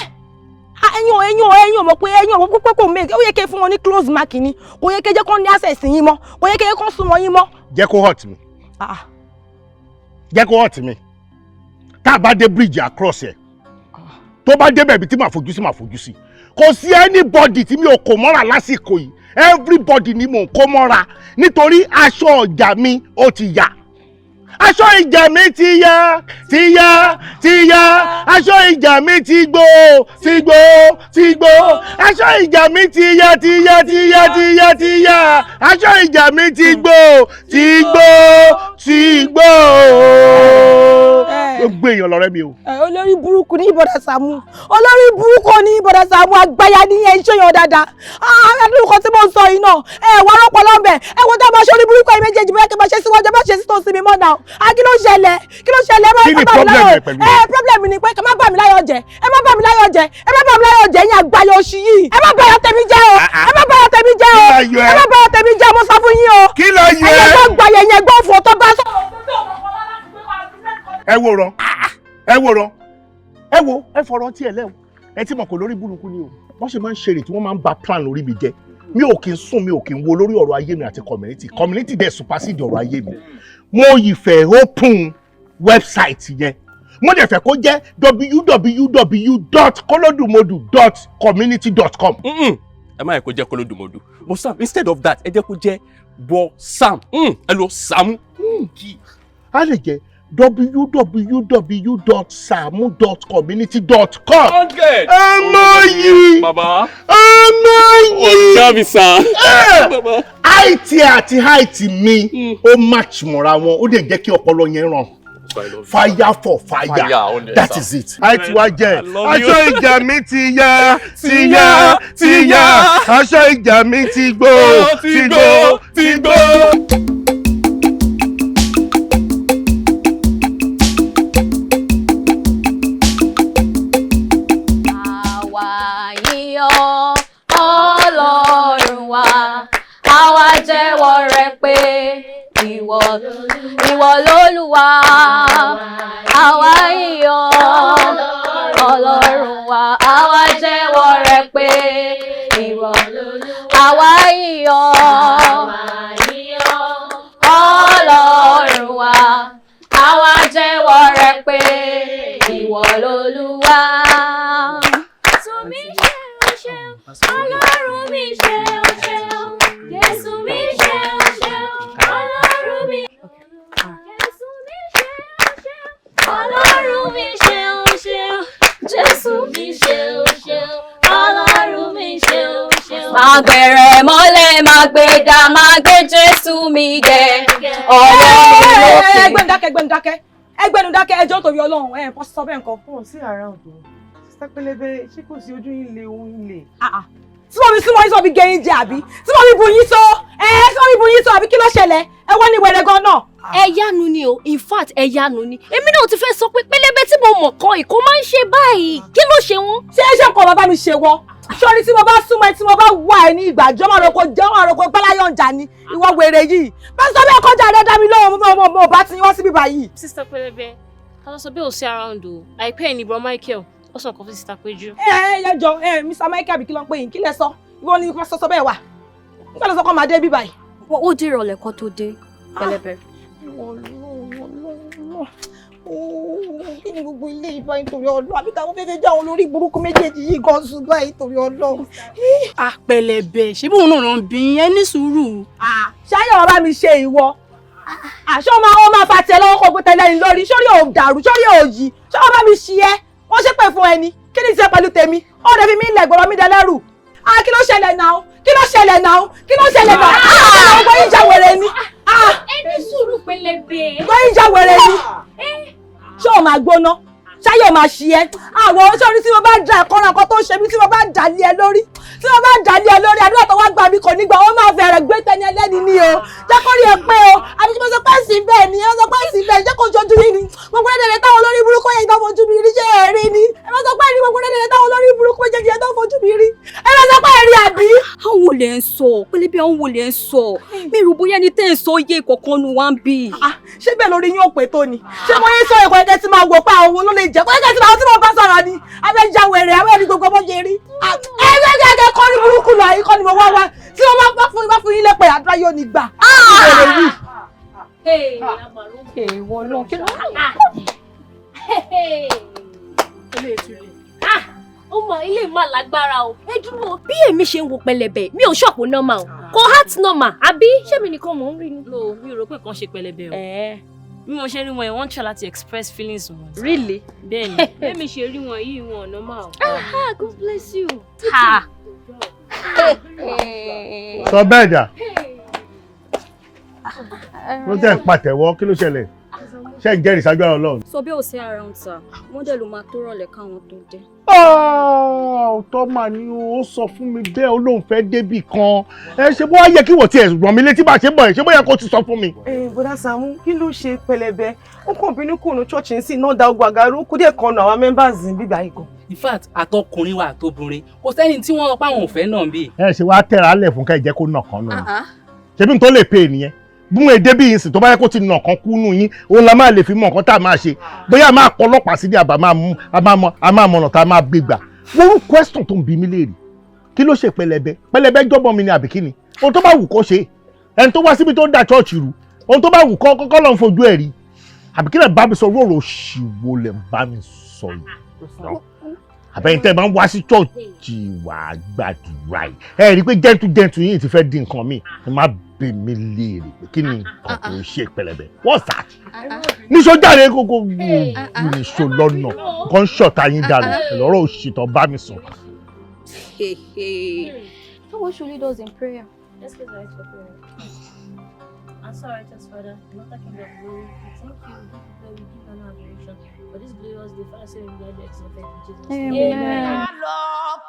ẹ̀yin ò mọ̀ pé ẹ̀yin ò mọ̀ pé kò make, ó yẹ kẹ́ fún wọn ní close mark ni. Kò yẹ kẹ́ jẹ́ kó ní access yín mọ́, kò yẹ kẹ́ kó súnmọ́ yín mọ́. Jẹ́ kó hurt mi. Ah. Jẹ́ kó hurt mi. Tá a bá dé bridge across ẹ̀, tó bá débẹ̀, ibi tí màá fojú sí, màá fojú sí. Kò sí anybody tí mi ò kò mọ́ra lásìkò yìí. Everybody ni mò ń kó mọ́ra, nítorí aṣọ ọjà mi ó ti yà. Aṣọ ìjà mi ti ya, ti ya, ti ya. Aṣọ ìjà mi ti gbó, ti gbó, ti gbó. Aṣọ ìjà mi ti ya, ti ya, ti ya, ti ya, ti ya. Aṣọ ìjà mi ti gbó, ti gbó, ti gbó. Gbogbo èèyàn lọ̀rẹ́ mi o. Olórí burúkú ní bọ̀dà Sàámú, olórí burúkú ní bọ̀dà Sàámú, àgbáyà ní ẹ̀ ń ṣèyàn dáadáa. Àdúgbò tí mo ń sọ yìí náà, ẹ wà rọ́pọ̀ lọ́nbẹ̀, ẹ wo tá a máa ṣe orí burúkú yìí méjèèjì, bóyá kí n máa ṣe síwájú, ẹ má ṣe sí tòsí mi mọ́ náà. Kí ló ṣẹlẹ̀? Kí ló ṣẹlẹ̀? Kí ni problem ẹ pẹ̀lú ẹ? Problem ni pé ẹ má bà mí láyọ̀ jẹ́, ẹ má bà mí láyọ̀ jẹ́, ẹ má bà mí láyọ̀ jẹ́, yín àgbáyà oṣù yìí. Ẹ má bà ayọ̀ tèmi jẹ́ o, ẹ má bà ayọ̀ tèmi jẹ́ o, ẹ má bà ayọ̀ tèmi jẹ́, mo sọ fún yín o. Kí ló yẹ? Ẹ̀yẹ tó gbàyẹ̀ yẹn gbọ́ fún ọ tó bá sọ. Ẹ wòran, ẹ wòran, ẹ wo, ẹ fọ̀rọ̀ tí ẹ lẹ́wọ̀, ẹ ti mọ̀ pé lórí burúkú ni o. Wọ́n ṣe máa ń ṣeré tí wọ́n máa ń ba plan lórí mi jẹ́. Mi ò kí ń sùn, mi ò kí ń wo lórí ọ̀rọ̀ ayé mi àti community. Community dẹ̀ supersede ọ̀rọ̀ ayé mi. Mo yìí fẹ́ open website yẹn, mo dẹ̀ fẹ́ kó jẹ́ www.kolodumodu.community.com. Ẹ má yẹ kó jẹ́ kolodumodu, but Sam, instead of that, ẹ jẹ́ kó jẹ́ bọ Sam, ẹ lọ Sàámú. A lè jẹ́ www.saamu.community.com. Ọmọ yìí, bàbá, ọmọ yìí, ọ̀gá mi sàn. IT àti height mi ó match mọ́ra wọn, ó dẹ̀ jẹ́ kí ọpọlọ yẹn ràn. Fire for fire, fire, that is it. IT wa jẹ́ aṣọ ìjà mi ti ya, ti ya, ti ya. Aṣọ ìjà mi ti gbó, ti gbó, ti gbó. Ọlọ́run wa, àwa jẹ́wọ́ rẹ pé ìwọ lolúwa. Àwa yìn Ọlọ́run wa, àwa jẹ́wọ́ rẹ pé ìwọ, àwa yìn Ọlọ́run wa, àwa jẹ́wọ́ rẹ pé ìwọ lolúwa. Ọlọ́run mi ṣeun ṣeun, Jésù mi ṣeun ṣeun, Ọlọ́run mi, Jésù mi ṣeun ṣeun, Ọlọ́run mi ṣeun ṣeun, Jésù mi ṣeun ṣeun, Ọlọ́run mi ṣeun ṣeun. Máa gbẹ̀rẹ̀ mọ́lẹ̀, máa gbé ga, máa gbé Jésù mi gẹ̀. Ọ̀rọ̀ mi lókè. Ẹgbẹ́nu dákẹ́, ẹgbẹ́nu dákẹ́, ẹgbẹ́nu dákẹ́, ẹjọ́ torí Ọlọ́run, ẹ̀ pọ́ sọ bẹ́ẹ̀ nǹkan. Kò sí around o. Sister Pẹlẹbẹ, ṣé kò sí ojú yín le òun yín le? Tí wọ́n fi súnmọ́ yín sọ fi gé yín jẹ àbí? Tí wọ́n fi bu yín sọ? Ẹ tí wọ́n fi bu yín sọ àbí kí ló ṣẹlẹ̀? Ẹ wọ́n ní wẹ̀rẹ̀ gan náà. Ẹ yánu ni o, in fact ẹ yánu ni. Èmi náà ti fẹ́ sọ pé Pẹlẹbẹ tí mo mọ̀ kan ìkó máa ń ṣe báyìí. Kí ló ṣe wọ́n? Ṣé ṣé nǹkan bàbá mi ṣe wọ́? Sọ́ni tí mo bá súnmọ́ ẹ, tí mo bá wà ẹ ní ìgbàjọ́ máa roko jẹ́ máa roko gbáláyọ̀njà ni ìwọ wèrè yìí. Pásítọ̀ bẹ́ẹ̀ kọjá rẹ̀ dá mi lóhùn, mo bá ti wọ́n síbí báyìí. Sister Pẹlẹbẹ, ká lọ sọ bí ò sí around o, àìpẹ́ ẹ̀ ní bro Michael, ó sọ nǹkan fún Sister Péjú. Ẹ ẹ ẹ jọ ẹ Mr Michael àbí kí ló ń pè yín, kí lẹ sọ? Ìwọ ni pásítọ̀ sọ bẹ́ẹ̀ wà. Nígbà tó sọ kọ́ máa dé bí báyìí. Ó dé ìrọ̀lẹ́ kan tó dé, Pẹlẹbẹ. Kí ni gbogbo ilé ìbá nítorí Ọlọ́run, àbí táwọn fẹ́fẹ́ jẹ́ àwọn olórí burúkú méjèèjì yìí gan sùn báyìí nítorí Ọlọ́run. Pẹlẹbẹ, ṣé bóun náà ló ń bí ẹ ní sùúrù. Ṣáyọ̀ bàbá mi ṣe ìwọ àṣọ máa ó máa fa tiẹ̀ lọ́wọ́ kó gbé tẹ́lẹ̀ ní lórí, sórí ò dàrú, sórí ò yí, ṣé wọ́n bá mi ṣí ẹ́, wọ́n ṣépè fún ẹni, kí ni tiẹ̀ pẹ̀lú tèmi? Ó dẹ̀ fi mí lẹ̀ gbọ́dọ̀ mi dẹlẹ́rù. Kí ló ṣẹlẹ̀ náà? Kí ló ṣẹlẹ̀ náà? Kí ló ṣẹlẹ̀ náà? Gbogbo yín já wèrè ni. Ẹ ní sùúrù Pẹlẹbẹ. Gbogbo yín já wèrè ni. Ṣé o máa gbóná? Ṣáyọ̀ máa ṣí ẹ́. Àwọn sórí tí mo bá da ẹ̀kọ́ ra nǹkan tó ń ṣe mí, tí mo bá dà lé ẹ lórí, tí mo bá dà lé ẹ lórí, àdúrà tó wá gbà mí kò ní gbà, ó máa fẹ̀rẹ̀ gbé tẹni ẹlẹ́ni ni o. Jẹ́ kó rí ẹ pé o, àbí tí mo sọ pé sí bẹ́ẹ̀ ni, ó sọ pé sí bẹ́ẹ̀, jẹ́ kó jojú yín ni. Gbogbo ẹ̀dẹ̀dẹ̀ táwọn olórí burúkú yẹn tó fojú mi rí, ṣé ẹ rí ni? Ẹ má sọ pé rí gbogbo ẹ̀dẹ̀dẹ̀ táwọn olórí burúkú yẹn tó fojú mi rí. Ẹ má sọ pé rí àbí. Àwọn wo lẹ ń sọ? Pẹlẹbẹ, àwọn wo lẹ ń sọ? Mi rò bóyá ẹni tẹ́ ń sọ yé kọ̀ọ̀kan nu wá ń bì. Ṣé bẹ́ẹ̀ lórí yín ò pé tó ni? Ṣé mo yín sọ ẹ̀kọ́ ẹ̀kẹ́ tí máa wò pé àwọn wo ló lè jẹ́? Kọ́kẹ́ tí máa tí mo bá sọ̀rọ̀ ni, abẹ́ já wèrè, abẹ́ ní gbogbo ọmọ yẹn rí. Ẹ kọ́ ní burúkú lọ, àyíkọ́ ni mo wá wá. Tí wọ́n bá fún yín lẹ́pẹ̀, àdúrà yóò ní gbà. Èèwọ̀ náà kí ló ó mọ ilé mà lágbára o. Ẹ dúró, bí èmi ṣe ń wo Pẹlẹbẹ, mi ò ṣọ̀pọ̀ normal o, kò heart normal àbí ṣé mi nìkan mò ń rí ni. No, mi ò rò pé nǹkan ṣe Pẹlẹbẹ o. Bí mo ṣe rí wọn yẹn, wọ́n ń try láti express feelings wọn. Really? Bẹ́ẹ̀ni. Bí mi ṣe rí wọn yìí, wọn ò normal. Ah, God bless you. Ha! Sọ bẹ́ẹ̀ dà. Ló tẹ̀ ń pàtẹ́wọ́, kí ló ṣẹlẹ̀? Ṣé ń jẹ́rìí sáájú Ọlọ́run? Sọ bí ò sí around sir, wọ́n dẹ̀ ló máa tó rọ̀lẹ́ káwọn tó dé. Ọ̀tọ̀ mà ni ó sọ fún mi bẹ́ẹ̀, ó lóun fẹ́ débì kan. Ẹ ṣe bó wá yẹ kí wọ́n tiẹ̀ ràn mí létí bá ṣe ń bọ̀ yẹn, ṣé bóyá kó ti sọ fún mi. Ẹ bọ́dá Sàámú, kí ló ṣe pẹlẹbẹ? Ó kàn bínú kùnú church ń sìn náà, da ogun àgàrú kó díẹ̀ kan nù àwọn members ń bíbá yìí gan. In fact, àtọkùnrin wa àtobìnrin, kò sẹ́ni tí wọ́n sọ pé àwọn ò fẹ́ náà bí. Ẹ ṣe wá tẹ̀ra lẹ̀ fún ká ẹ jẹ́ kó nà kan nù. Ṣebí n tó lè pè é nìyẹn. Bí wọn èdè bí yìí sìn, tó bá yẹ kó ti nà kan kú nù yín, òun la máa lè fi mọ nǹkan tá a máa ṣe. Bóyá a máa kọ ọlọ́pàá sí ní àbá máa mú, a máa mọ, a máa mọ̀nà tá a máa gbé gbà. Wọ́n rú question tó ń bi mí léèrè. Kí ló ṣe pẹlẹbẹ? Pẹlẹbẹ jọ́bọ̀ mi ni àbí kí ni? Ohun tó bá wù kó ṣe. Ẹni tó wá síbi tó ń da church rú. Ohun tó bá wù kọ́ kọ́kọ́ lọ́n fojú ẹ̀ rí. Àbí kí lè bá mi sọ rọ̀rọ̀ òṣìwò lè bá mi sọ yìí? Àbẹ̀yìn tẹ́ ẹ máa ń wá sí church wà gbàdúrà yìí, ẹ rí i pé gentle gentle yìí ti fẹ́ di nǹkan mi. Ẹ má bi mí léèrè pé kí ni nǹkan tó ń ṣe pẹlẹbẹ. What's that? Níṣó jáde kókó, níṣó lọ́nà nǹkan ń ṣọ̀tá yín dànù lọ́rọ̀ òṣì tó bá mi sọ. So what should lead us in prayer? Let's get right for prayer. Answer, righteous Father, not King of glory, we thank you, we give you glory, we give honor and adoration for this glorious day. Father, say we be exalted in Jesus' name. Amen. Lọ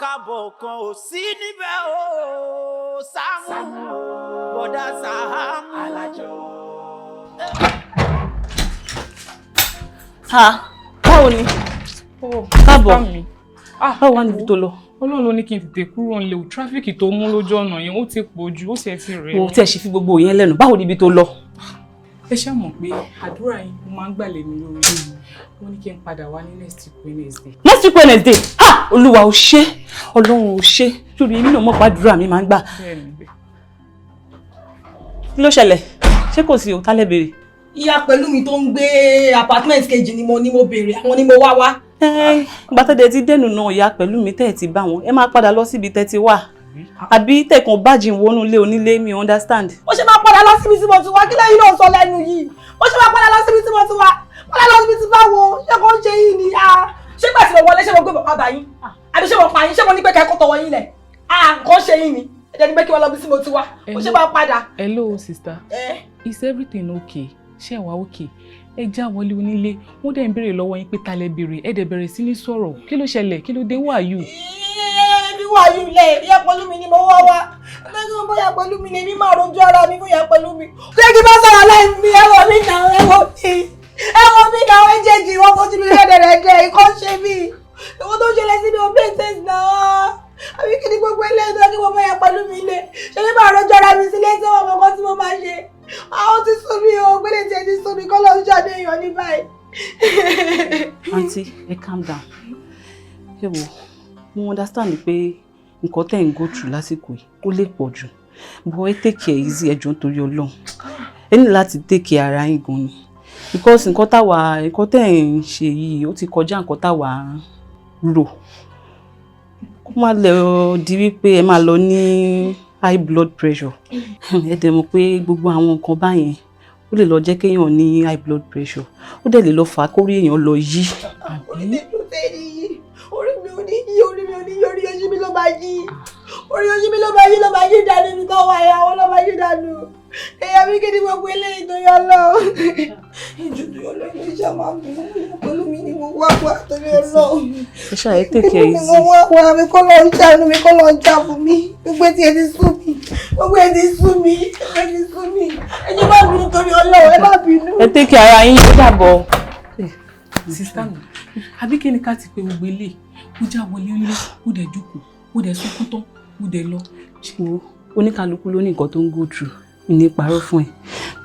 kábọ̀ kan ò sí níbẹ̀ o, Sàámú, bọ̀dá Sàámú. Alájọ. Ha, báwo ni? Káàbọ̀. Báwo wá níbi tó lọ? Ọlọ́run ló ní kí n tètè kúrò nílé o. Traffic tó mú lójú ọ̀nà yẹn, ó ti pọ̀ jù, ó sì ẹ̀ ti rẹ̀. Mo tí ẹ ṣe fi gbogbo yẹn lẹ́nu. Báwo níbi tó lọ? Ẹ ṣáà mọ̀ pé àdúrà yín mo máa ń gbà lé mi lórí. Wọ́n ní kí n padà wá ní next week Wednesday. Next week Wednesday? Ha! Olúwa ò ṣé, Ọlọ́run ò ṣé. Sórí èmi náà mọ̀ pé àdúrà mi máa ń gbà. Bẹ́ẹ̀ni. Kí ló ṣẹlẹ̀? Ṣé kò sí o? Tálẹ̀ béèrè. Ìyá pẹ̀lú mi tó ń gbé apartment kejì ni mo béèrè, àwọn ni mo wá wá. Ìgbà tẹ́lẹ̀ ti dẹ́nu náà, ìyá pẹ̀lú mi tẹ́ ẹ̀ ti bá wọn, ẹ máa padà lọ síbi tẹ́ ti wà. Àbí tẹ̀kàn bájì wọnú ilé onílé, mi understand. Ó ṣe máa padà lọ síbi tí mo ti wá? Kí lẹ́yìn náà sọ lẹ́nu yìí? Ó ṣe máa padà lọ síbi tí mo ti wá? Padà lọ síbi tí bá wo? Ṣé kò ń ṣe yìí ni? Ṣé gbà tí mo wọlé, ṣé mo gbé bàbá yín? Àbí ṣé mo pa yín? Ṣé mo ní pé kẹ́kọ̀ọ́ tọwọ́ yín lẹ̀? Nǹkan ṣe yín ni? Ẹ̀jẹ̀ ni pé kí wọ́n lọ bí tí mo ti wá. Ó ṣe máa padà. Hello, sister. Is everything okay? Ṣé ẹ wà okay? Ẹ já wọlé onílé, wọ́n dẹ̀ ń béèrè lọ́wọ́ yín pé ta lẹ béèrè, ẹ dẹ̀ bẹ̀rẹ̀ sí ní sọ̀rọ̀. Kí ló ṣẹlẹ̀? Kí ló dé? Who are you? Bí wà yìí lẹ̀, ìyá pẹ̀lú mi ni mo wá wá. Lẹ́gbẹ̀ẹ́ bóyá pẹ̀lú mi ni èmi máa rojú ara mi fún ìyá pẹ̀lú mi. Ṣé kí bá sọ̀rọ̀ láì mi? Ẹ wọ̀ mí náà, ẹ wọ̀ mí. Ẹ wọ̀ mí náà, méjèèjì wọ́n fojú mi rẹ́dẹ̀rẹ́dẹ̀, ikọ́ ṣe mí. Ìwọ́n tó ṣẹlẹ̀ sí mi ò make sense náà. Àbí kí ni gbogbo eléyìí tó kí mo bá yà pẹ̀lú mi lé? Ṣé kí máa rojú ara mi sílé tí wọ́n mọ̀ nǹkan tí mo máa ṣe? Àwọn ti sún mi o, gbélé tiẹ̀ ti sún mi, kọ́ ló ń ṣàdé èèyàn ní báyìí. Aunty, ẹ calm down. Ẹ wò, mo understand pé nǹkan tẹ́ ń go through lásìkò yìí kó lè pọ̀ jù. But ẹ take care easy, ẹ jọ̀ọ́, nítorí Ọlọ́run. Ẹ ní láti take care ara yín gan ni. Because nǹkan táwa, nǹkan tẹ́ ń ṣe yìí, ó ti kọjá nǹkan táwa rò. Kó má lọ di wípé ẹ máa lọ ní high blood pressure. Ẹ dẹ̀ mọ̀ pé gbogbo àwọn nǹkan báyẹn, ó lè lọ jẹ́ kéèyàn ní high blood pressure. Ó dẹ̀ lè lọ fà á kórí èèyàn lọ yí. Orí mi ò fẹ́ ní yí, orí mi ò ní yí, orí mi ò ní yí, orí ojú mi ló máa yí. Orí ojú mi ló máa yí, ló máa yí dànù ibi tó wà yà, àwọn ló máa yí dànù. Èèyàn mi, kí ni gbogbo eléyìí tó yọ lọ? Ìjù tó yọ lọ, ilé iṣẹ́ máa ń bínú pẹ̀lú mi ni mo wá wá torí Ọlọ́run. Ẹ ṣáà ẹ take care Inú mi easy. mo wá wá mi, kọ́ lọ ń ṣàánú mi, kọ́ lọ ń jà fún mi. Gbogbo etí ẹ ti sú mi, gbogbo ẹ ti sú mi, ẹ ti sú mi. Ẹ jẹ́ má bínú torí Ọlọ́run, ẹ má bínú. Ẹ take care ara yín, ó dàbọ̀. Sister mi, àbí kí ni ká ti pé gbogbo ilé? Ó já wọlé onílé, ó dẹ̀ jókòó, ó dẹ̀ sunkún tán, ó dẹ̀ lọ. Wo, oníkálukú ló ní nǹkan tó ń go through. Mi ní parọ́ fún ẹ,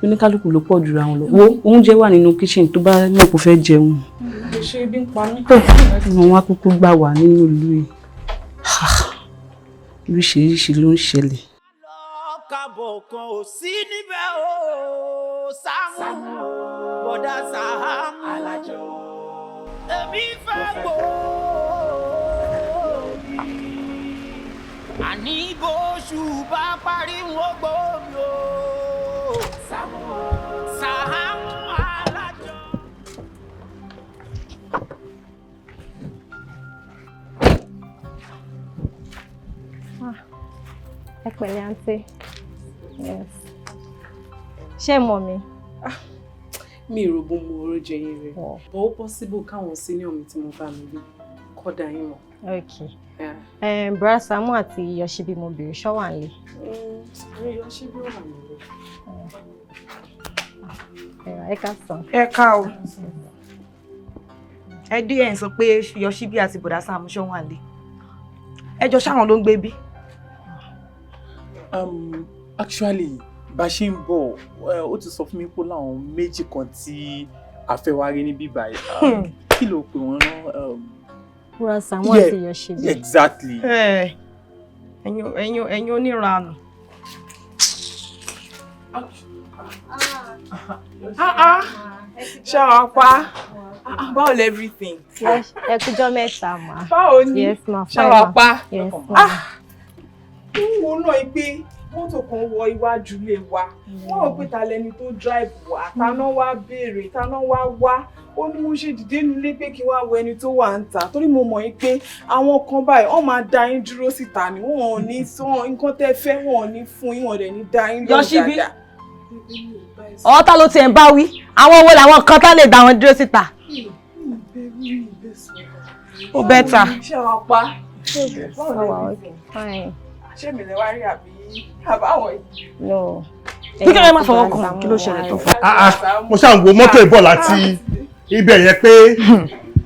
oníkálukú ló pọ̀ jura wọn lọ. Wo, oúnjẹ wà nínú kitchen, tó bá mọ̀ kó fẹ́ jẹun. Ṣé ebi ń pa mí? Àwọn wá kúkú gbà wá nínú ìlú yìí, oríṣiríṣi ló ń ṣẹlẹ̀. Kábọ̀ kan ò sí níbẹ̀ o, Sàámú, bọ̀dá Sàámú. Alájọ. Èmi fẹ́ gbòó mi. Àní bóṣù bá parí, wọ́n gbòó mi o. Sàámú, Sàámú Alájọ. Ẹ pẹ̀lẹ́, àǹtí. Yes. Ṣé ẹ mọ̀ mi? Mi ò rò bó mo orójẹ yín rẹ̀, but ó possible káwọn senior mi tí mo bá mi rí kọ́dà yín mọ̀. Okay. Bra Sàámú àti Yọ̀ṣíbí mo bèrè, ṣọ́ wà nílé? Yọ̀ṣíbí wà nílé. Ẹ káàsán. Ẹ ká o. Ẹ dé, ẹ̀ ń sọ pé Yọ̀ṣíbí àti Bọ̀dá Sàámú ṣọ́ wà nílé. Ẹ jọ, ṣáwọn ló ń gbé bí? Actually, bá a ṣe ń bọ̀, ó ti sọ fún mi pé láwọn méjì kan tí a fẹ́ wá rí níbí báyìí. Kí ló pè wọ́n náà? Bra Sàámú àti Yọ̀ṣíbí. Exactly. Ẹ̀yin oníranù. Ah ah, ṣé pa? Ah, báwo lẹ everything? Yes, ẹ kújọ́ mẹ́ta mà. Báwo ni? Yes ma, Ṣé fine wàá ma. pa? Yes ma. Ah, ń wo náà pé mọ́tò kan wọ iwájú ilé wa. Wọ́n rò pé ta lẹni tó drive wá, taná wá béèrè, taná wá wá. Ó ní mo ṣe dìde nílé pé kí wá wo ẹni tó wà ń ta, torí mo mọ̀ yín pé àwọn kan báyìí, wọ́n máa dá yín dúró síta ni, wọ́n ò ní sọ nǹkan tẹ́ fẹ́, wọ́n ò ní fún yín, wọ́n ò dẹ̀ ní dá yín lóhùn Yọ̀ṣíbí. dáadáa. Ọ̀ọ́ta ló tiẹ̀ ń bá wí. Àwọn wo làwọn kan tá lè dá wọn dúró síta? Ó better. Ṣé wàá pa? Ó wà okay. Fine. Ṣé mi lè wá rí àbí àbáwọ̀ yìí? No. Kí ló má fọwọ́ kàn? Kí ló ṣẹlẹ̀ tó fọ́? Ah, ah, mo ṣáà ń wo mọ́tò ìbọ̀ láti ibẹ̀ yẹn pé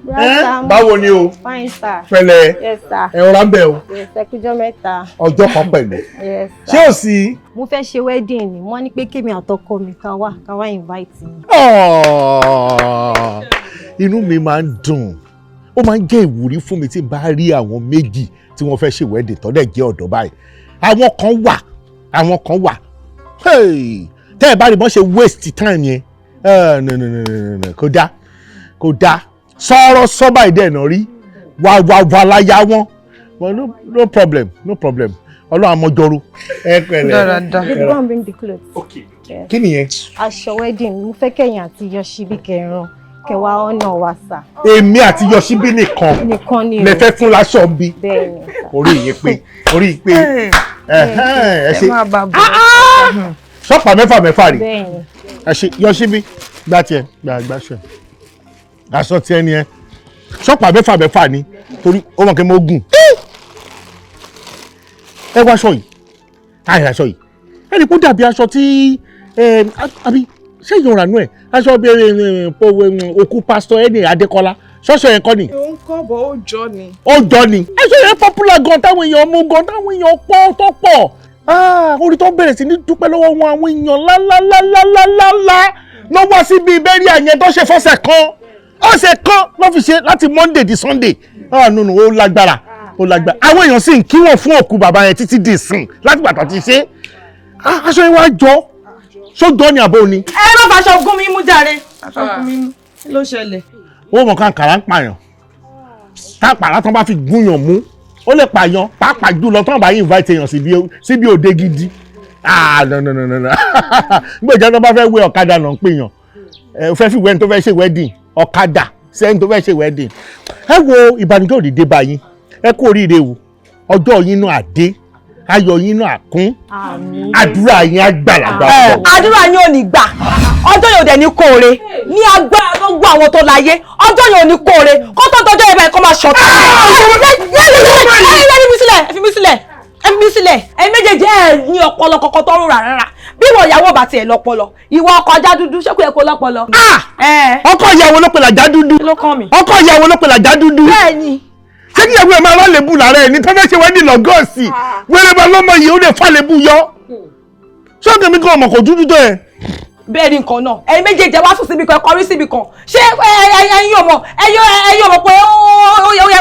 Bra ẹ́, Sàámú. báwo ni o? Fine sir. Pẹ̀lẹ́. Yes sir. Ẹ rọra ń bẹ̀ o. Yes, ẹ kújọ́ mẹ́ta. Ọjọ́ kan pẹ̀lú. Yes sir. Ṣé ò sí? Mo fẹ́ ṣe wedding ni, wọ́n ní pé kémi àtọkọ mi ká wá invite yín. Aww, inú mi máa ń dùn, ó máa ń jẹ́ ìwúrí fún mi tí n bá rí àwọn méjì tí wọ́n fẹ́ ṣe wedding tó dẹ̀ jẹ́ ọ̀dọ́ báyìí. Àwọn kan wà, àwọn kan wà. Hey, tẹ́ ẹ bá rí bọ́n ṣe waste time yẹn, no, no, no, no, no, kò dáa, kò dáa. Sọ̀rọ̀ sọ́bà ìdẹ́ náà rí wà wà wà láyà wọn. Well, no, no problem, no problem. Ọlọ́run àmọ́jọ́rú. Ẹ pẹ̀lẹ́. You go and bring the clothes. Okay. Yes. Kí nìyẹn? Aṣọ wedding, mo fẹ́ kẹ̀yìn àti Yọ̀ṣíbí kẹran kẹwàá ọ̀nà wa sà. Èmi àti Yọ̀ṣíbí nìkan Nìkan ni o. lè fẹ́ fún láṣọ bí? Bẹ́ẹ̀ ni sà. Orí yìí pé, orí yìí pé. Ẹ̀hẹ́n, ẹ ṣe Má bàa bọ̀. sọ́pà mẹ́fà mẹ́fà rí. Bẹ́ẹ̀ ni. Ẹ ṣe. Yọ̀ṣíbí, gbá tiẹ̀, gbà gbàṣọ aṣọ tiẹ̀ ni ẹ sọ́pà mẹ́fà mẹ́fà ni, torí ó mọ̀ kí mo gùn. Ẹ wá aṣọ yìí, àìrà aṣọ yìí, ẹnì kó dàbí aṣọ tí àbí ṣé ìyọ̀rà nù ẹ̀, aṣọ bí òkú pásítọ̀ ẹni Adékọ́lá, ṣọ́ọ̀ṣì yẹn kọ́ ni. Ó ń kọ́ bọ̀, ó jọ ni. Ó jọ ni. Aṣọ yẹn popular gan, táwọn èèyàn mú gan, táwọn èèyàn pọ̀ tó pọ̀. Ah, orí tó bẹ̀rẹ̀ sí ní dúpẹ́ lọ́wọ́ wọn, àwọn èèyàn lálálálálálá ló wá síbi bẹ́rí àyẹn tó ṣe fọ́sẹ̀ kan, ọ̀sẹ̀ kan ló fi ṣe láti Monday di Sunday. Ah, no, no, ó lágbára, ó lágbára. Àwọn èèyàn sì ń kí wọ́n fún òkú bàbá yẹn títí di ìsìn látìgbà tó ti ṣe. Ah, aṣọ yẹn wá jọ sójọ́ ni àbó ni. Ẹ má faṣọ gún mi mú jàre. Faṣọ gún mi mú. Kí ló ṣẹlẹ̀? Ó mọ̀ ká kàrà ń pààyàn, tá pàrà tán bá fi gúnyàn mú, ó lè pààyàn, pàápàá jùlọ tán bá invite èèyàn síbi òde gidi. Ah, no, no, no, no, no, nígbà ìjọba bá fẹ́ wé ọ̀kadà náà ń pèèyàn, ẹ fẹ́ fi wẹ́ni tó fẹ́ ṣe wedding, ọ̀kadà sẹ́ni tó fẹ́ ṣe wedding. Ẹ wo, ìbànújẹ́ òde dé bá yín. Ẹ kú oríire o. Ọjọ́ yín náà àdé, ayọ̀ yín náà àkún, àdúrà yín á gbà lágbára. Àdúrà yín ò ní gbà, ọjọ́ yóò dẹ̀ ní kóore ní agbára gbogbo àwọn tó láyé. Ọjọ́ yóò ní kóore kó tó tọjọ́ yẹn báyìí kó máa ṣọ̀tún. Ẹ fi mí sílẹ̀, ẹ fi mí sílẹ̀, ẹ fi mí sílẹ̀. Ẹ̀yin méjèèjì, ẹ ní ọpọlọ kankan tó rò rárá. Bí ìwọ ìyàwó bá tiẹ̀ lọ́pọlọ, ìwọ ọkọ ajá dúdú, ṣé kò yẹ kó lọ́pọlọ? Ọkọ ìyàwó ló pe làjá dúdú? Ọkọ ìyàwó ló pe làjá dúdú? Bẹ́ẹ̀ni. Ṣé kí ìyàwó ẹ̀ máa rán lébù lára ẹ̀ ní tó fẹ́ ṣe wedding lọ́gọ́ọ̀sì? Wẹ́rẹ́ bá lọ́mọ yìí, ó lè fà lébù yọ. Ṣé mi gan ọmọ kò dúdú tó ẹ̀? Bẹ́ẹ̀ ni nǹkan náà. Ẹ̀yin méjèèjì, ẹ wá sùn síbi kan, ẹ kọrí síbi kan. Ṣé ẹ̀yin ò mọ̀, ẹ̀yin ò mọ̀ pé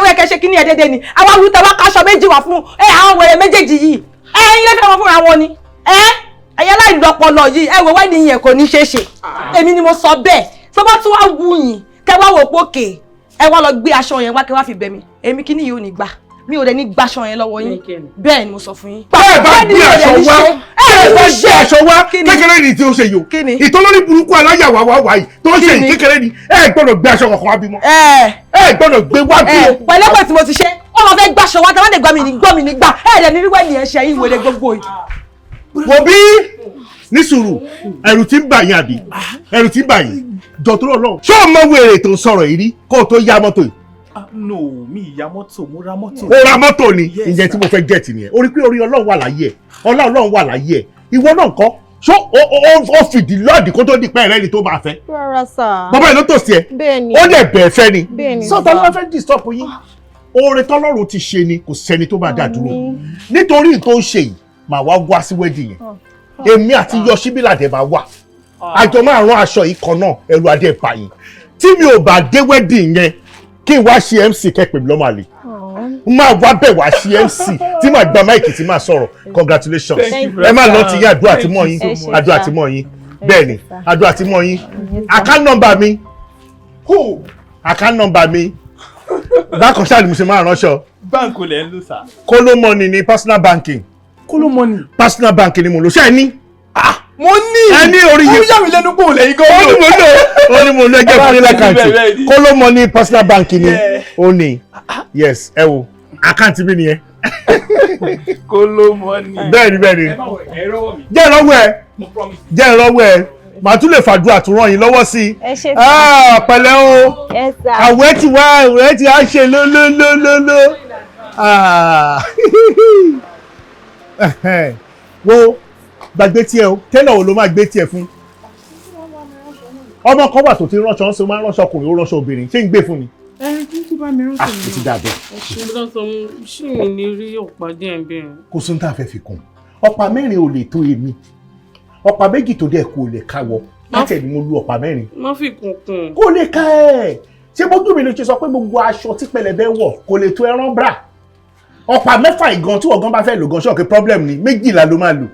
ó yẹ kẹ́ ṣe kíní ẹ̀ déédéé ni? Àwa wí tẹ wá kaṣọ méjì wá fún ẹ àwọn wẹ̀rẹ̀ méjèèjì yìí. Ẹ̀yin lè fẹ́ wọn fúnra wọn ni. Ẹ̀yin aláìlọ́pọlọ yìí, ẹ wò, wedding yẹn kò ní ṣeé ṣe. Èmi ni mo sọ bẹ́ẹ̀. Tó bá tún wá wù yín, kẹ́ wá wò pókè, ẹ wá lọ gbé aṣọ yẹn wá, kẹ́ wá fi bẹ̀ mí. Èmi kíní yìí ò ní gbà. Mi ò dẹ̀ ní gbaṣọ yẹn lọ́wọ́ yín. Bẹ́ẹ̀ ni mo sọ fún yín. Bẹ́ẹ̀ bá gbé aṣọ wá, bẹ́ẹ̀ bá gbé aṣọ wá, kékeré ni tí ó ṣe yìí o. Ìtọ́lórí burúkú aláyàwá wá wá yìí tó ṣe yìí kékeré ni, ẹ gbọ́dọ̀ gbé aṣọ kankan wá bímọ. Ẹ gbọ́dọ̀ gbé wá bí o. Pẹ̀lẹ́pẹ̀ tí mo ti ṣe, ó máa fẹ́ gbaṣọ wá, tàbí gbà mí ní gbọ́ mi ní gbà, ẹ̀ dẹ̀ ní wíwẹ́ ni ẹ̀ ṣe yín wèrè gbogbo yìí. Wò bí ní sùúrù, ẹ̀rù tí ń bà yín àbí, ẹ̀rù tí ń bà yín, jọ̀tún lọ́wọ́. Ṣé o mọ wèrè tó ń sọ̀rọ̀ yìí rí kó o tó yá mọ́tò yìí? No, mi ìyá mọ́tò, mo ra mọ́tò. Ó ra mọ́tò ni, ǹjẹ́ tí mo fẹ́ gẹ̀ẹ́tì nìyẹn. Orí pé orí Ọlọ́run wà láyé ẹ̀, ọlá Ọlọ́run wà láyé ẹ̀. Ìwọ náà ńkọ́? Ṣó o fìdí lọ́ọ̀dì kó tó di pẹ́ rẹ́ ni tó máa fẹ́? Rárá sà. Bàbá yìí ló tòsí ẹ. Bẹ́ẹ̀ni. Ó dẹ̀ bẹ̀ẹ́ fẹ́ ni. Bẹ́ẹ̀ni. Sọ́tà ló fẹ́ disturb yín. Oore tọ́lọ́run ti ṣe ni kò sẹ́ni tó máa dá dúró. Nítorí tó ń ṣe yìí, màá wá wá sí wedding yẹn. Èmi àti Yọ̀ṣíbí làdẹ̀ máa wà. Àjọ máa rán aṣọ yìí kan náà, ẹrù adé pa yìí. Tí mi ò bá dé wedding yẹn, kí n wá ṣe MC kẹ́pẹ́ mi lọ́mọ àlè. Máa wá bẹ̀ wá ṣe MC tí màá gba máìkì tí màá sọ̀rọ̀. Congratulations. Ẹ má lọ ti yín, àdúrà tí mọ́ yín, àdúrà tí mọ́ yín. Bẹ́ẹ̀ ni, àdúrà tí mọ́ yín. Account number mi. Account number mi. Bákan ṣáà ni mo ṣe máa ránṣọ. Báńkì lẹ̀ ń lò sá. Kóló money ni personal banking. Kóló money. Personal banking ni mo lò. Ṣé ẹ ní? Mo ní. Ẹ ní orí yìí. Ó yà mí lẹ́nu pé òun lẹ́yìn gan. Ó ní mo lò. Ó ní mo lò ẹgbẹ́ fún nílẹ̀ kàǹtì. Kóló money personal banking ni. Ó ní. Yes, ẹ wo. Àkáǹtì mi nìyẹn. Kóló money. Bẹ́ẹ̀ni bẹ́ẹ̀ni. Jẹ́ ìrọ́wọ́ ẹ. Jẹ́ ìrọ́wọ́ ẹ. Màá tún lè fàdúrà tún ràn yín lọ́wọ́ sí i. Ẹ ṣé. Pẹ̀lẹ́ o. Yes sir. Àwẹ̀ tí wá, àwẹ̀ tí á ṣe lólólólóló. Wo gbàgbé tiẹ̀ o, tẹ́lọ̀ wo ló máa gbé tiẹ̀ fún? Ọmọ kan wà tó ti ránṣọ, ń sọ máa ń ránṣọ ọkùnrin, ó ránṣọ obìnrin, ṣé ń gbé fún ni? Ẹ kí n tún bá mi ránṣọ mi. Ó ti dà bẹ́ẹ̀. Ẹ ṣe ṣé mi ní rí ọ̀pá díẹ̀ bẹ́ẹ̀. Kò sí ní tá a fẹ́ fi kún. Ọ̀pá mẹ́rin ò lè tó èmi. Ọ̀pá méjì tó dẹ̀ kò lè káwọ́. Láti ẹ̀ ni mo lu ọ̀pá mẹ́rin. Má fi kún kún. Kò lè ká ẹ̀. Ṣé bójú mi ló ṣe sọ pé gbogbo aṣọ tí pẹlẹbẹ wọ̀ kò lè tó ẹran bra? Ọ̀pá mẹ́fà ìgan tí ọ̀gán bá fẹ́ lò gan ṣọ́ọ̀kì problem ni, méjìlá ló máa lò.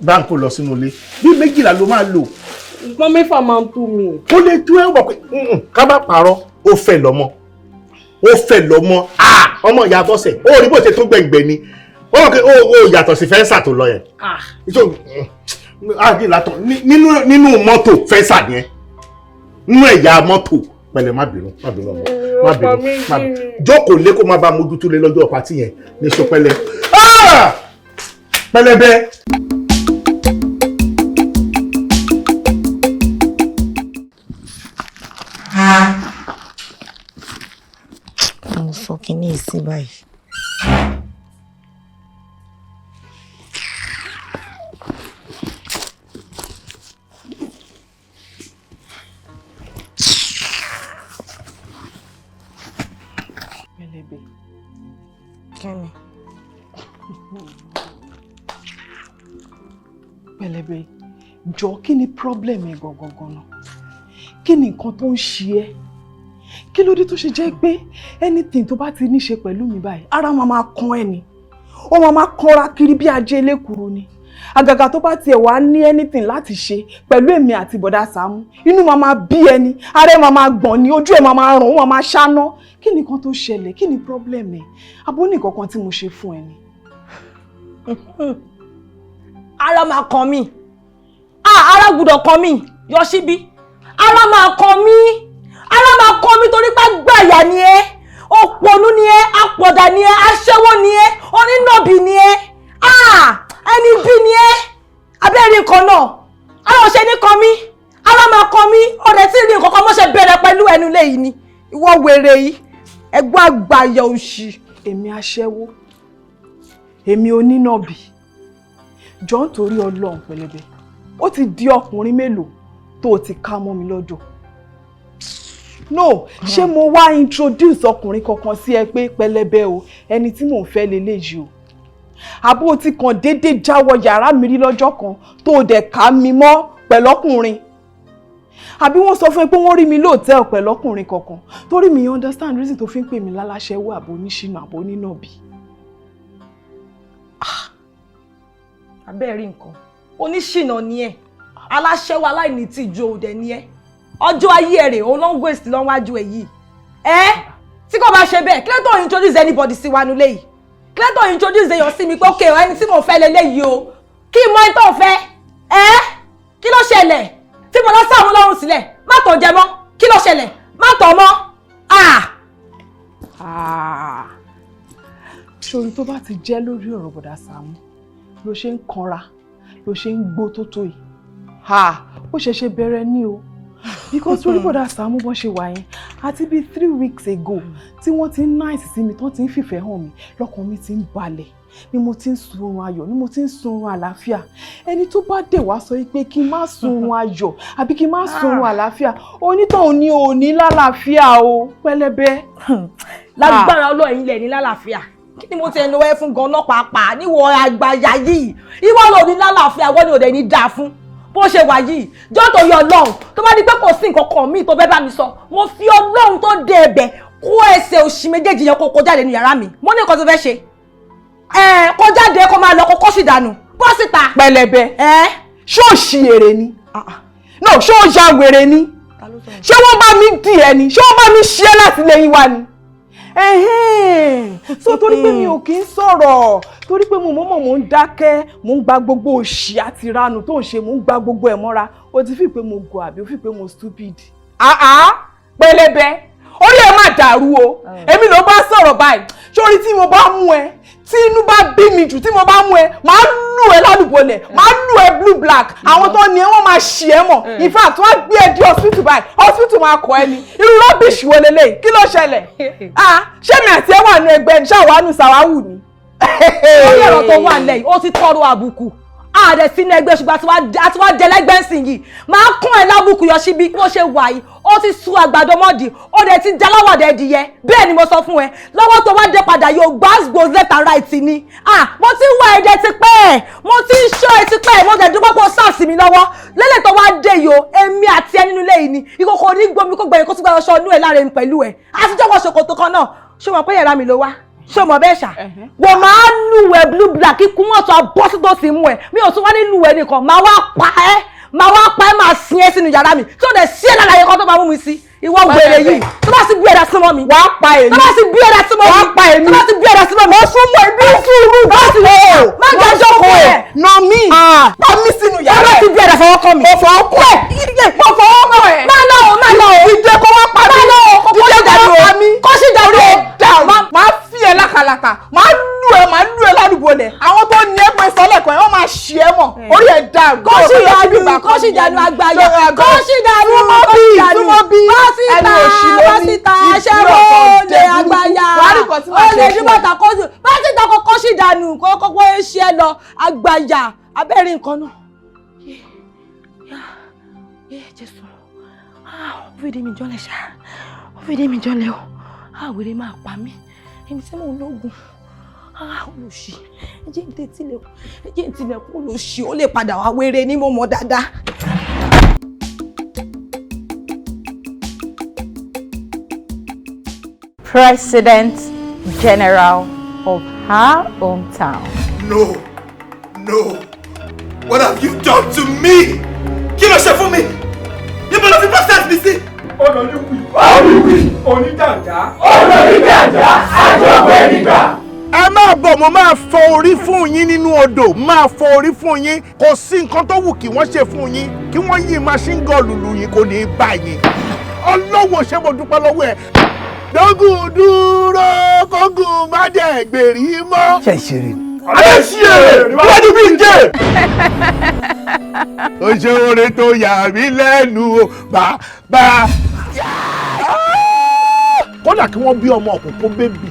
Báńkò lọ sínú ilé bí méjìlá ló máa lò. Nǹkan mẹ́fà máa ń tó mi. Kó lè tó ẹ wọ̀ pé ká bá parọ́, ó fẹ́ lọ́mọ, ó fẹ́ lọ́mọ, ọmọ ìyá bọ́sẹ̀, ó rí bó ṣe tó gbẹ̀ngbẹ̀ ni, ó rò pé ó yàtọ̀ sí fẹ́ǹsà tó lọ yẹn. Nínú mọ́tò fẹ́ǹsà yẹn, nínú ẹ̀yà mọ́tò, pẹ̀lẹ́ má bínú, má bínú ọmọ, má bínú, má bínú. Jókòó lé kó má bá mójútó lé lọ́jọ́ pàtí yẹn ní sọpẹ́lẹ́. Pẹlẹbẹ. Mo sọ kínní ìsín báyìí. Pẹlẹbẹ. Kí ni? Pẹlẹbẹ, jọ kí ni problem ẹ gangan gan-an? Kí ni nǹkan tó ń ṣe ẹ́? Kí ló dé tó ṣe jẹ́ pé anything tó bá ti ní ṣe pẹ̀lú mi báyìí, ara máa máa kan ẹ ni. Ó máa máa kanra kiri bí ajé elékuru ni. Àgàgà tó bá tiẹ̀ wá ní anything láti ṣe pẹ̀lú èmi àti bọ̀dá Sàámú, inú máa máa bí ẹni, ara ẹ máa máa gbọ̀n ni, ojú ẹ máa máa rùn, ó máa máa ṣáná. Kí ni nǹkan tó ṣẹlẹ̀? Kí ni problem ẹ? Abó ní nǹkan kan tí mo ṣe fún ẹ ni. Ara máa kan mí. Ara gbọ́dọ̀ kan mí, Yọ̀ṣíbí. Ara máa kan mí. Ara máa kan mí torí pé gbàyà ni ẹ́, òpònú ni ẹ́, apọ̀dà ni ẹ́, aṣẹ́wó ni ẹ́, onínàbì ni ẹ́, ẹni bí ni ẹ́, abẹ́rẹ́ nǹkan náà. Ara ò ṣe ní kan mí, ara máa kan mí, ọ̀rẹ́ tí ì rí nǹkan kan mọ́ṣẹ́ bẹ̀rẹ̀ pẹ̀lú ẹnu ilé yìí ni. Ìwọ wèrè yìí, ẹ̀gbọ́n àgbàyà òṣì. Èmi aṣẹ́wó, èmi onínàbì, jọ ń torí Ọlọ́run Pẹlẹbẹ, ó ti di ọkùnrin mélòó tó o ti ká mọ́ mi lọ́dọ̀? No, ṣé mo wá introduce ọkùnrin kankan sí ẹ pé Pẹlẹbẹ o, ẹni tí mò ń fẹ́ leléyìí o? Àbó ti kàn déédéé jáwọ́ yàrá mi rí lọ́jọ́ kan tó o dẹ̀ ká mi mọ́ pẹ̀lọ́kùnrin? Àbí wọ́n sọ fún ẹ pé wọ́n rí mi lóòtẹ́ẹ̀lì pẹ̀lọ́kùnrin kankan? Torí mi understand reason tó fi ń pè mí láláṣẹ́wó àbò oníṣìnà àbò onínàbì. Abẹ́ẹ̀ rí nǹkan, oníṣìnà ni ẹ, aláṣẹ́wó aláìní tìjú òde ni ẹ. Ọjọ́ ayé ẹ̀ rè, òun ló ń waste lọ́wájú ẹ̀ yìí. Ẹ́ tí kò bá bá ṣe bẹ́ẹ̀? Kí ló tó introduce anybody sí wa nulẹ̀ yìí? Kí ló tó introduce èèyàn sí mi pé ok, ẹni tí mò ń fẹ́ leléyìí o? Kí mọ ẹni tó ń fẹ́? Ẹ́, kí ló ṣẹlẹ̀? Tí mo lọ sáwọn lọ́rùn sílẹ̀, má tàn jẹ mọ́. Kí ló ṣẹlẹ̀? Má tàn mọ́. Ah! Ṣorí tó bá ti jẹ́ lórí ọ̀rọ̀ bọ̀dà Sàámú ló ṣe ń kanra, ló ṣe ń gbó tó tó yìí, ó ṣẹ̀ṣẹ̀ bẹ̀rẹ̀ ní o, because orí bọ̀dà Sàámú bọ́n ṣe wà yẹn, àti bíi 3 weeks ago tí wọ́n ti ń nice sí mi, tán ti ń fìfẹ́ hàn mí, lọ́kàn mi ti ń balẹ̀, ni mo ti ń sun oorun ayọ̀, ni mo ti ń sun oorun àlàáfíà. Ẹni tó bá dé wá sọ pé kí n má sun oorun ayọ̀ àbí kí n má sun oorun àlàáfíà, onítọ̀hún ni ò ní lálàáfíà o, pẹlẹbẹ. Lágbára Ọlọ́run, ilẹ̀ ní lálàáfíà. Kí ni mo ti ẹnu ẹ fún gan-an pàápàá níwọ̀ àgbàyà yìí? Ìwọ ló ní lálàáfíà, wọ́n ní òde ní dáa fún bó ṣe wà yìí. Jọ́ tó yọ Ọlọ́run, tó bá ní pé kò sí nǹkan kan míì tó fẹ́ bá mi sọ, mo fi Ọlọ́run tó dé ẹ̀bẹ̀, kó ẹsẹ̀ òṣì méjèèjì yẹn kó jáde ní yàrá mi. Mo ní nǹkan tó fẹ́ ṣe, ẹ kó jáde, kó máa lọ, kó kó sì dànù, bọ́ síta. Pẹlẹbẹ, ṣé ò ṣì èrè ni? No, ṣé ó ya wèrè ni? Ṣé wọ́n bá mi dì ẹ ni? Ṣé wọ́n bá mi ṣe é láti lẹ́yìn wa ni? So torí pé mi ò kí ń sọ̀rọ̀, torí pé mo mọ̀mọ́, mò ń dákẹ́, mò ń gba gbogbo òṣì àti ìranù tó ń ṣe, mò ń gba gbogbo ẹ̀ mọ́ra, o ti fi pé mo gọ̀ àbí o fi pé mo stupid? Ah ah, pẹlẹbẹ, orí ẹ má dàrú o. Èmi ló bá sọ̀rọ̀ báyìí. Sórí tí mo bá mú ẹ, tí inú bá bí mi jù, tí mo bá mú ẹ, màá lù ẹ lálùbọ̀lẹ̀, màá lù ẹ blue black. Àwọn tó ní ẹ, wọ́n máa ṣì ẹ mọ̀. In fact, wọ́n á gbé ẹ dé hospital báyìí, hospital máa kọ́ ẹ ní. Irú rubbish wo leléyìí? Kí ló ṣẹlẹ̀? Ah, ṣé mi àti ẹ wà nù ẹgbẹ́ ní ṣáà wà nù sàwáwù ni? Lórí ọ̀rọ̀ tó wà lẹ́yìn, ó ti tọrọ àbùkù àdẹ sínú ẹgbẹ́, ṣùgbọ́n àti wá jẹlẹ́gbẹ́ ńsìn yìí, máa kún ẹ lábùkù yọ síbi bó ṣe wà yìí. Ó ti sun àgbàdo mọ́dì, ó dẹ̀ ti jaláwàdà ẹdìyẹ. Bẹ́ẹ̀ ni mo sọ fún ẹ. Lọ́wọ́ tó wá dé padà yóò, gbàgbó left and right ni. Ah, mo ti ń wá ẹ̀dẹ̀ ti pẹ́ ẹ̀, mo ti ń ṣọ́ ẹ ti pẹ́ ẹ̀, mo dẹ̀ dúpẹ́ pé ó sàsì mi lọ́wọ́ lélẹ̀ tó wá dé yìí o. Èmi àti ẹ nínú ilé yìí ni ìkòkò ní gbomi kó gbẹ̀yìn kó tún gbàgbọ́ ṣọ́ inú ẹ̀ lára èmi pẹ̀lú ẹ̀ àtijọ́ wọ ṣòkòtò kan náà. Ṣé o mọ̀ pé yàrá mi ló wá? Ṣé o mọ̀ bẹ́ẹ̀ ṣá? Wọ́n máa lùwẹ̀ blue black, kíkú mọ́tò abọ́ sí tó sì mú ẹ̀. Mi ò tún wá ní lùwẹ̀ nìkan, máa wá pa ẹ́, máa wá pa ẹ́, máa sin ẹ́ sínú yàrá mi tí ó dẹ̀ sí ẹ̀ lára yẹn kan tó máa mú mi sí. Ìwọ wèrè yìí, tó bá sì bí ẹ̀dá súnmọ́ mi. Wàá pa èmi. Tó bá sì bí ẹ̀dá súnmọ́ mi. Wàá pa èmi. Tó bá sì bí ẹ̀dá súnmọ́ mi. Mo súnmọ́ ibi sùúrù bá sì wò. Má jẹ́ jókòó ẹ̀. Nà mí. Pa mí sínú yàrá. Tó bá sì bí ẹ̀dá fọwọ́ kàn mí. Mo fọwọ́ kọ́ ẹ̀. Mo fọwọ́ kọ́ ẹ̀. Má lọ o, má lọ o. Ìdè kó wá pa mí. Má lọ o, kó Ìdè sì kó dànù wá o. pa mí. Kó sì dànù o. Máa fi ẹ lákàlàkà, máa lù ẹ, máa lù ẹ ládùúgbò lẹ̀. Àwọn tó ní ẹ pé sọlẹ̀ kan ẹ, wọ́n máa ṣì ẹ mọ̀. Orí ẹ̀ dàrú. Kó sì dànù, kó sì dànù, àgbàyà. Kó sì dànù, Súnmọ́ kó bí, sì dànù. súnmọ́ bí. Bọ́ síta, Ẹnu òṣì ló bọ́ ní. síta, Ìdí aṣẹ́wó ọ̀sán lè jẹ àgbàyà. burúkú. Wàá rí nǹkan tí màá Ó ṣe lè fún ní ẹ. bàtà kó sì bọ́ síta, kó kó sì dànù, kó kókó ṣe é lọ àgbàyà abẹ́rẹ́ nǹkan náà. Yé Jésù, ah, ó fìdí mi jọlẹ̀ ṣá, ó fìdí mi jọlẹ̀ o. Ah, wèrè máa pa mí, èmi tí mò ń lóògùn. Ah, olùsì, ẹ jẹ́ n tẹ́tílẹ̀kùn, ẹ jẹ́ n tilẹ̀kùn. Olùsì, ó lè padà wá, wèrè ní mo mọ̀ dáadáa. President General of her hometown. No, no. What have you done to me? Kí ló ṣe fún mi? Níbo ló fi process mi sí? Olóyúnwì, oníjàǹjà, olóníjàǹjà, àjọpọ̀ ẹnìgbà. Ẹ máa bọ̀, mo máa fọ orí fún yín nínú odò, máa fọ orí fún yín. Kò sí nǹkan tó wù kí wọ́n ṣe fún yín, kí wọ́n yí machine gun lùlù yín, kò ní í bá yín. Ọlọ́wọ́, ṣé mo dúpẹ́ lọ́wọ́ ẹ̀. Dógùn dúró, kógùn má dẹ̀ gbèrí mọ́. Ṣe ìṣeré ni? Ayé ṣí èrè níwájú bí n jẹ́. Ó ṣe oore tó yà mí lẹ́nu o, bàbá. Kódà kí wọ́n bí ọmọ òkùnkùn baby,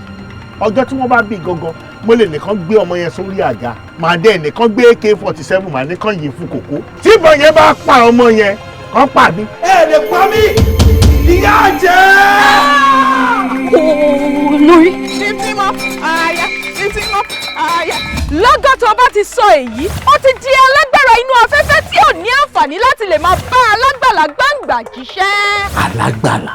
ọjọ́ tí wọ́n bá bí gangan, mo lè nìkan gbé ọmọ yẹn sórí àga, màá dẹ́ nìkan gbé AK-47, màá nìkan yìí fún kòkó. Tí ìbọn yẹn bá pa ọmọ yẹn, kàn pa mí. Ẹ lè pa mí! Ìyá jẹ́! Olórí. Lift him up higher, lift him up higher. Lọ́gọ́ tó bá ti sọ èyí, ó ti di alágbára inú afẹ́fẹ́ tí ò ní àǹfààní láti lè máa bá alágbàlá gbàǹgbà jíṣẹ́. Alágbàlá.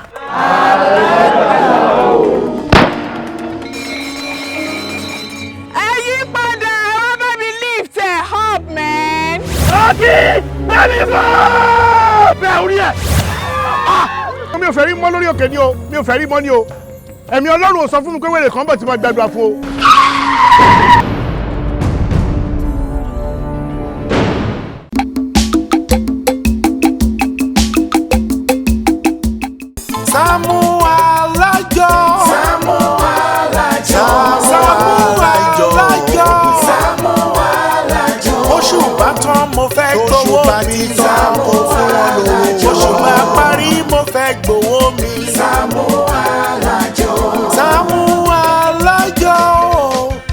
Ẹ yí padà, wá bá mi lift ẹ up, man. Ọtí bẹ́ẹ̀ni fún bẹ́ẹ̀ orí ẹ̀. Mi ò fẹ́ rí mọ́ lórí òkè ni o, mi ò fẹ́ rí mọ́ ni o. Ẹ̀mí Ọlọ́run ò sọ fún mi pé wèrè kan bọ̀ tí mo gbàdúrà fún o. Sàámú Alájọ. Sàámú Alájọ. Sàámú Alájọ. Sàámú Alájọ. Oṣù bá tán mo fẹ́ gbowó mi. Sàámú Alájọ. Oṣù bá parí mo fẹ́ gbowó mi. Sàámú Alájọ. Sàámú Alájọ.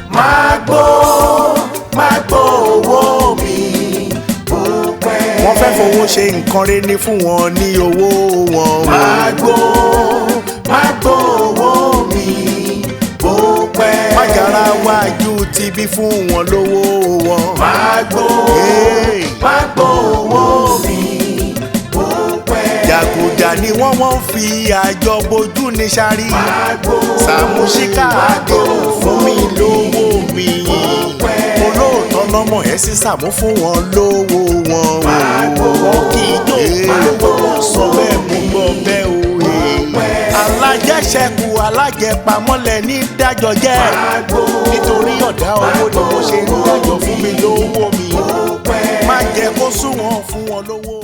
Máa gbó, máa gbó owó mi. Bó pẹ́. Wọ́n fẹ́ fowó ṣe nǹkan rẹ̀ ní fún wọn ní owó wọn. Máa gbó, máa gbó owó mi. Bó pẹ́. Májàra wájú ti bí fún wọn lówó wọn. Máa gbó, máa gbó owó mi. Bó pẹ́. Jàgùjà ni wọ́n fi àjọ bojú ní sáré. Sàámú Ṣíkà àdé fún mi lówó mi. Olóòótọ́ lọ́mọ ẹ̀ sí Sàámú fún wọn lówó wọn. Wọ́n kì í jó lówó wọn sọ bẹ́ẹ̀ mú gbọ́ bẹ́ẹ̀ o. Alájẹṣẹ́kù alájẹpamọ́lẹ̀ ní dájọ́ jẹ́. Nítorí ọ̀dá owó ni mo ṣe ń dájọ́ fún mi lówó mi. Má jẹ́ kó sún wọn fún wọn lówó.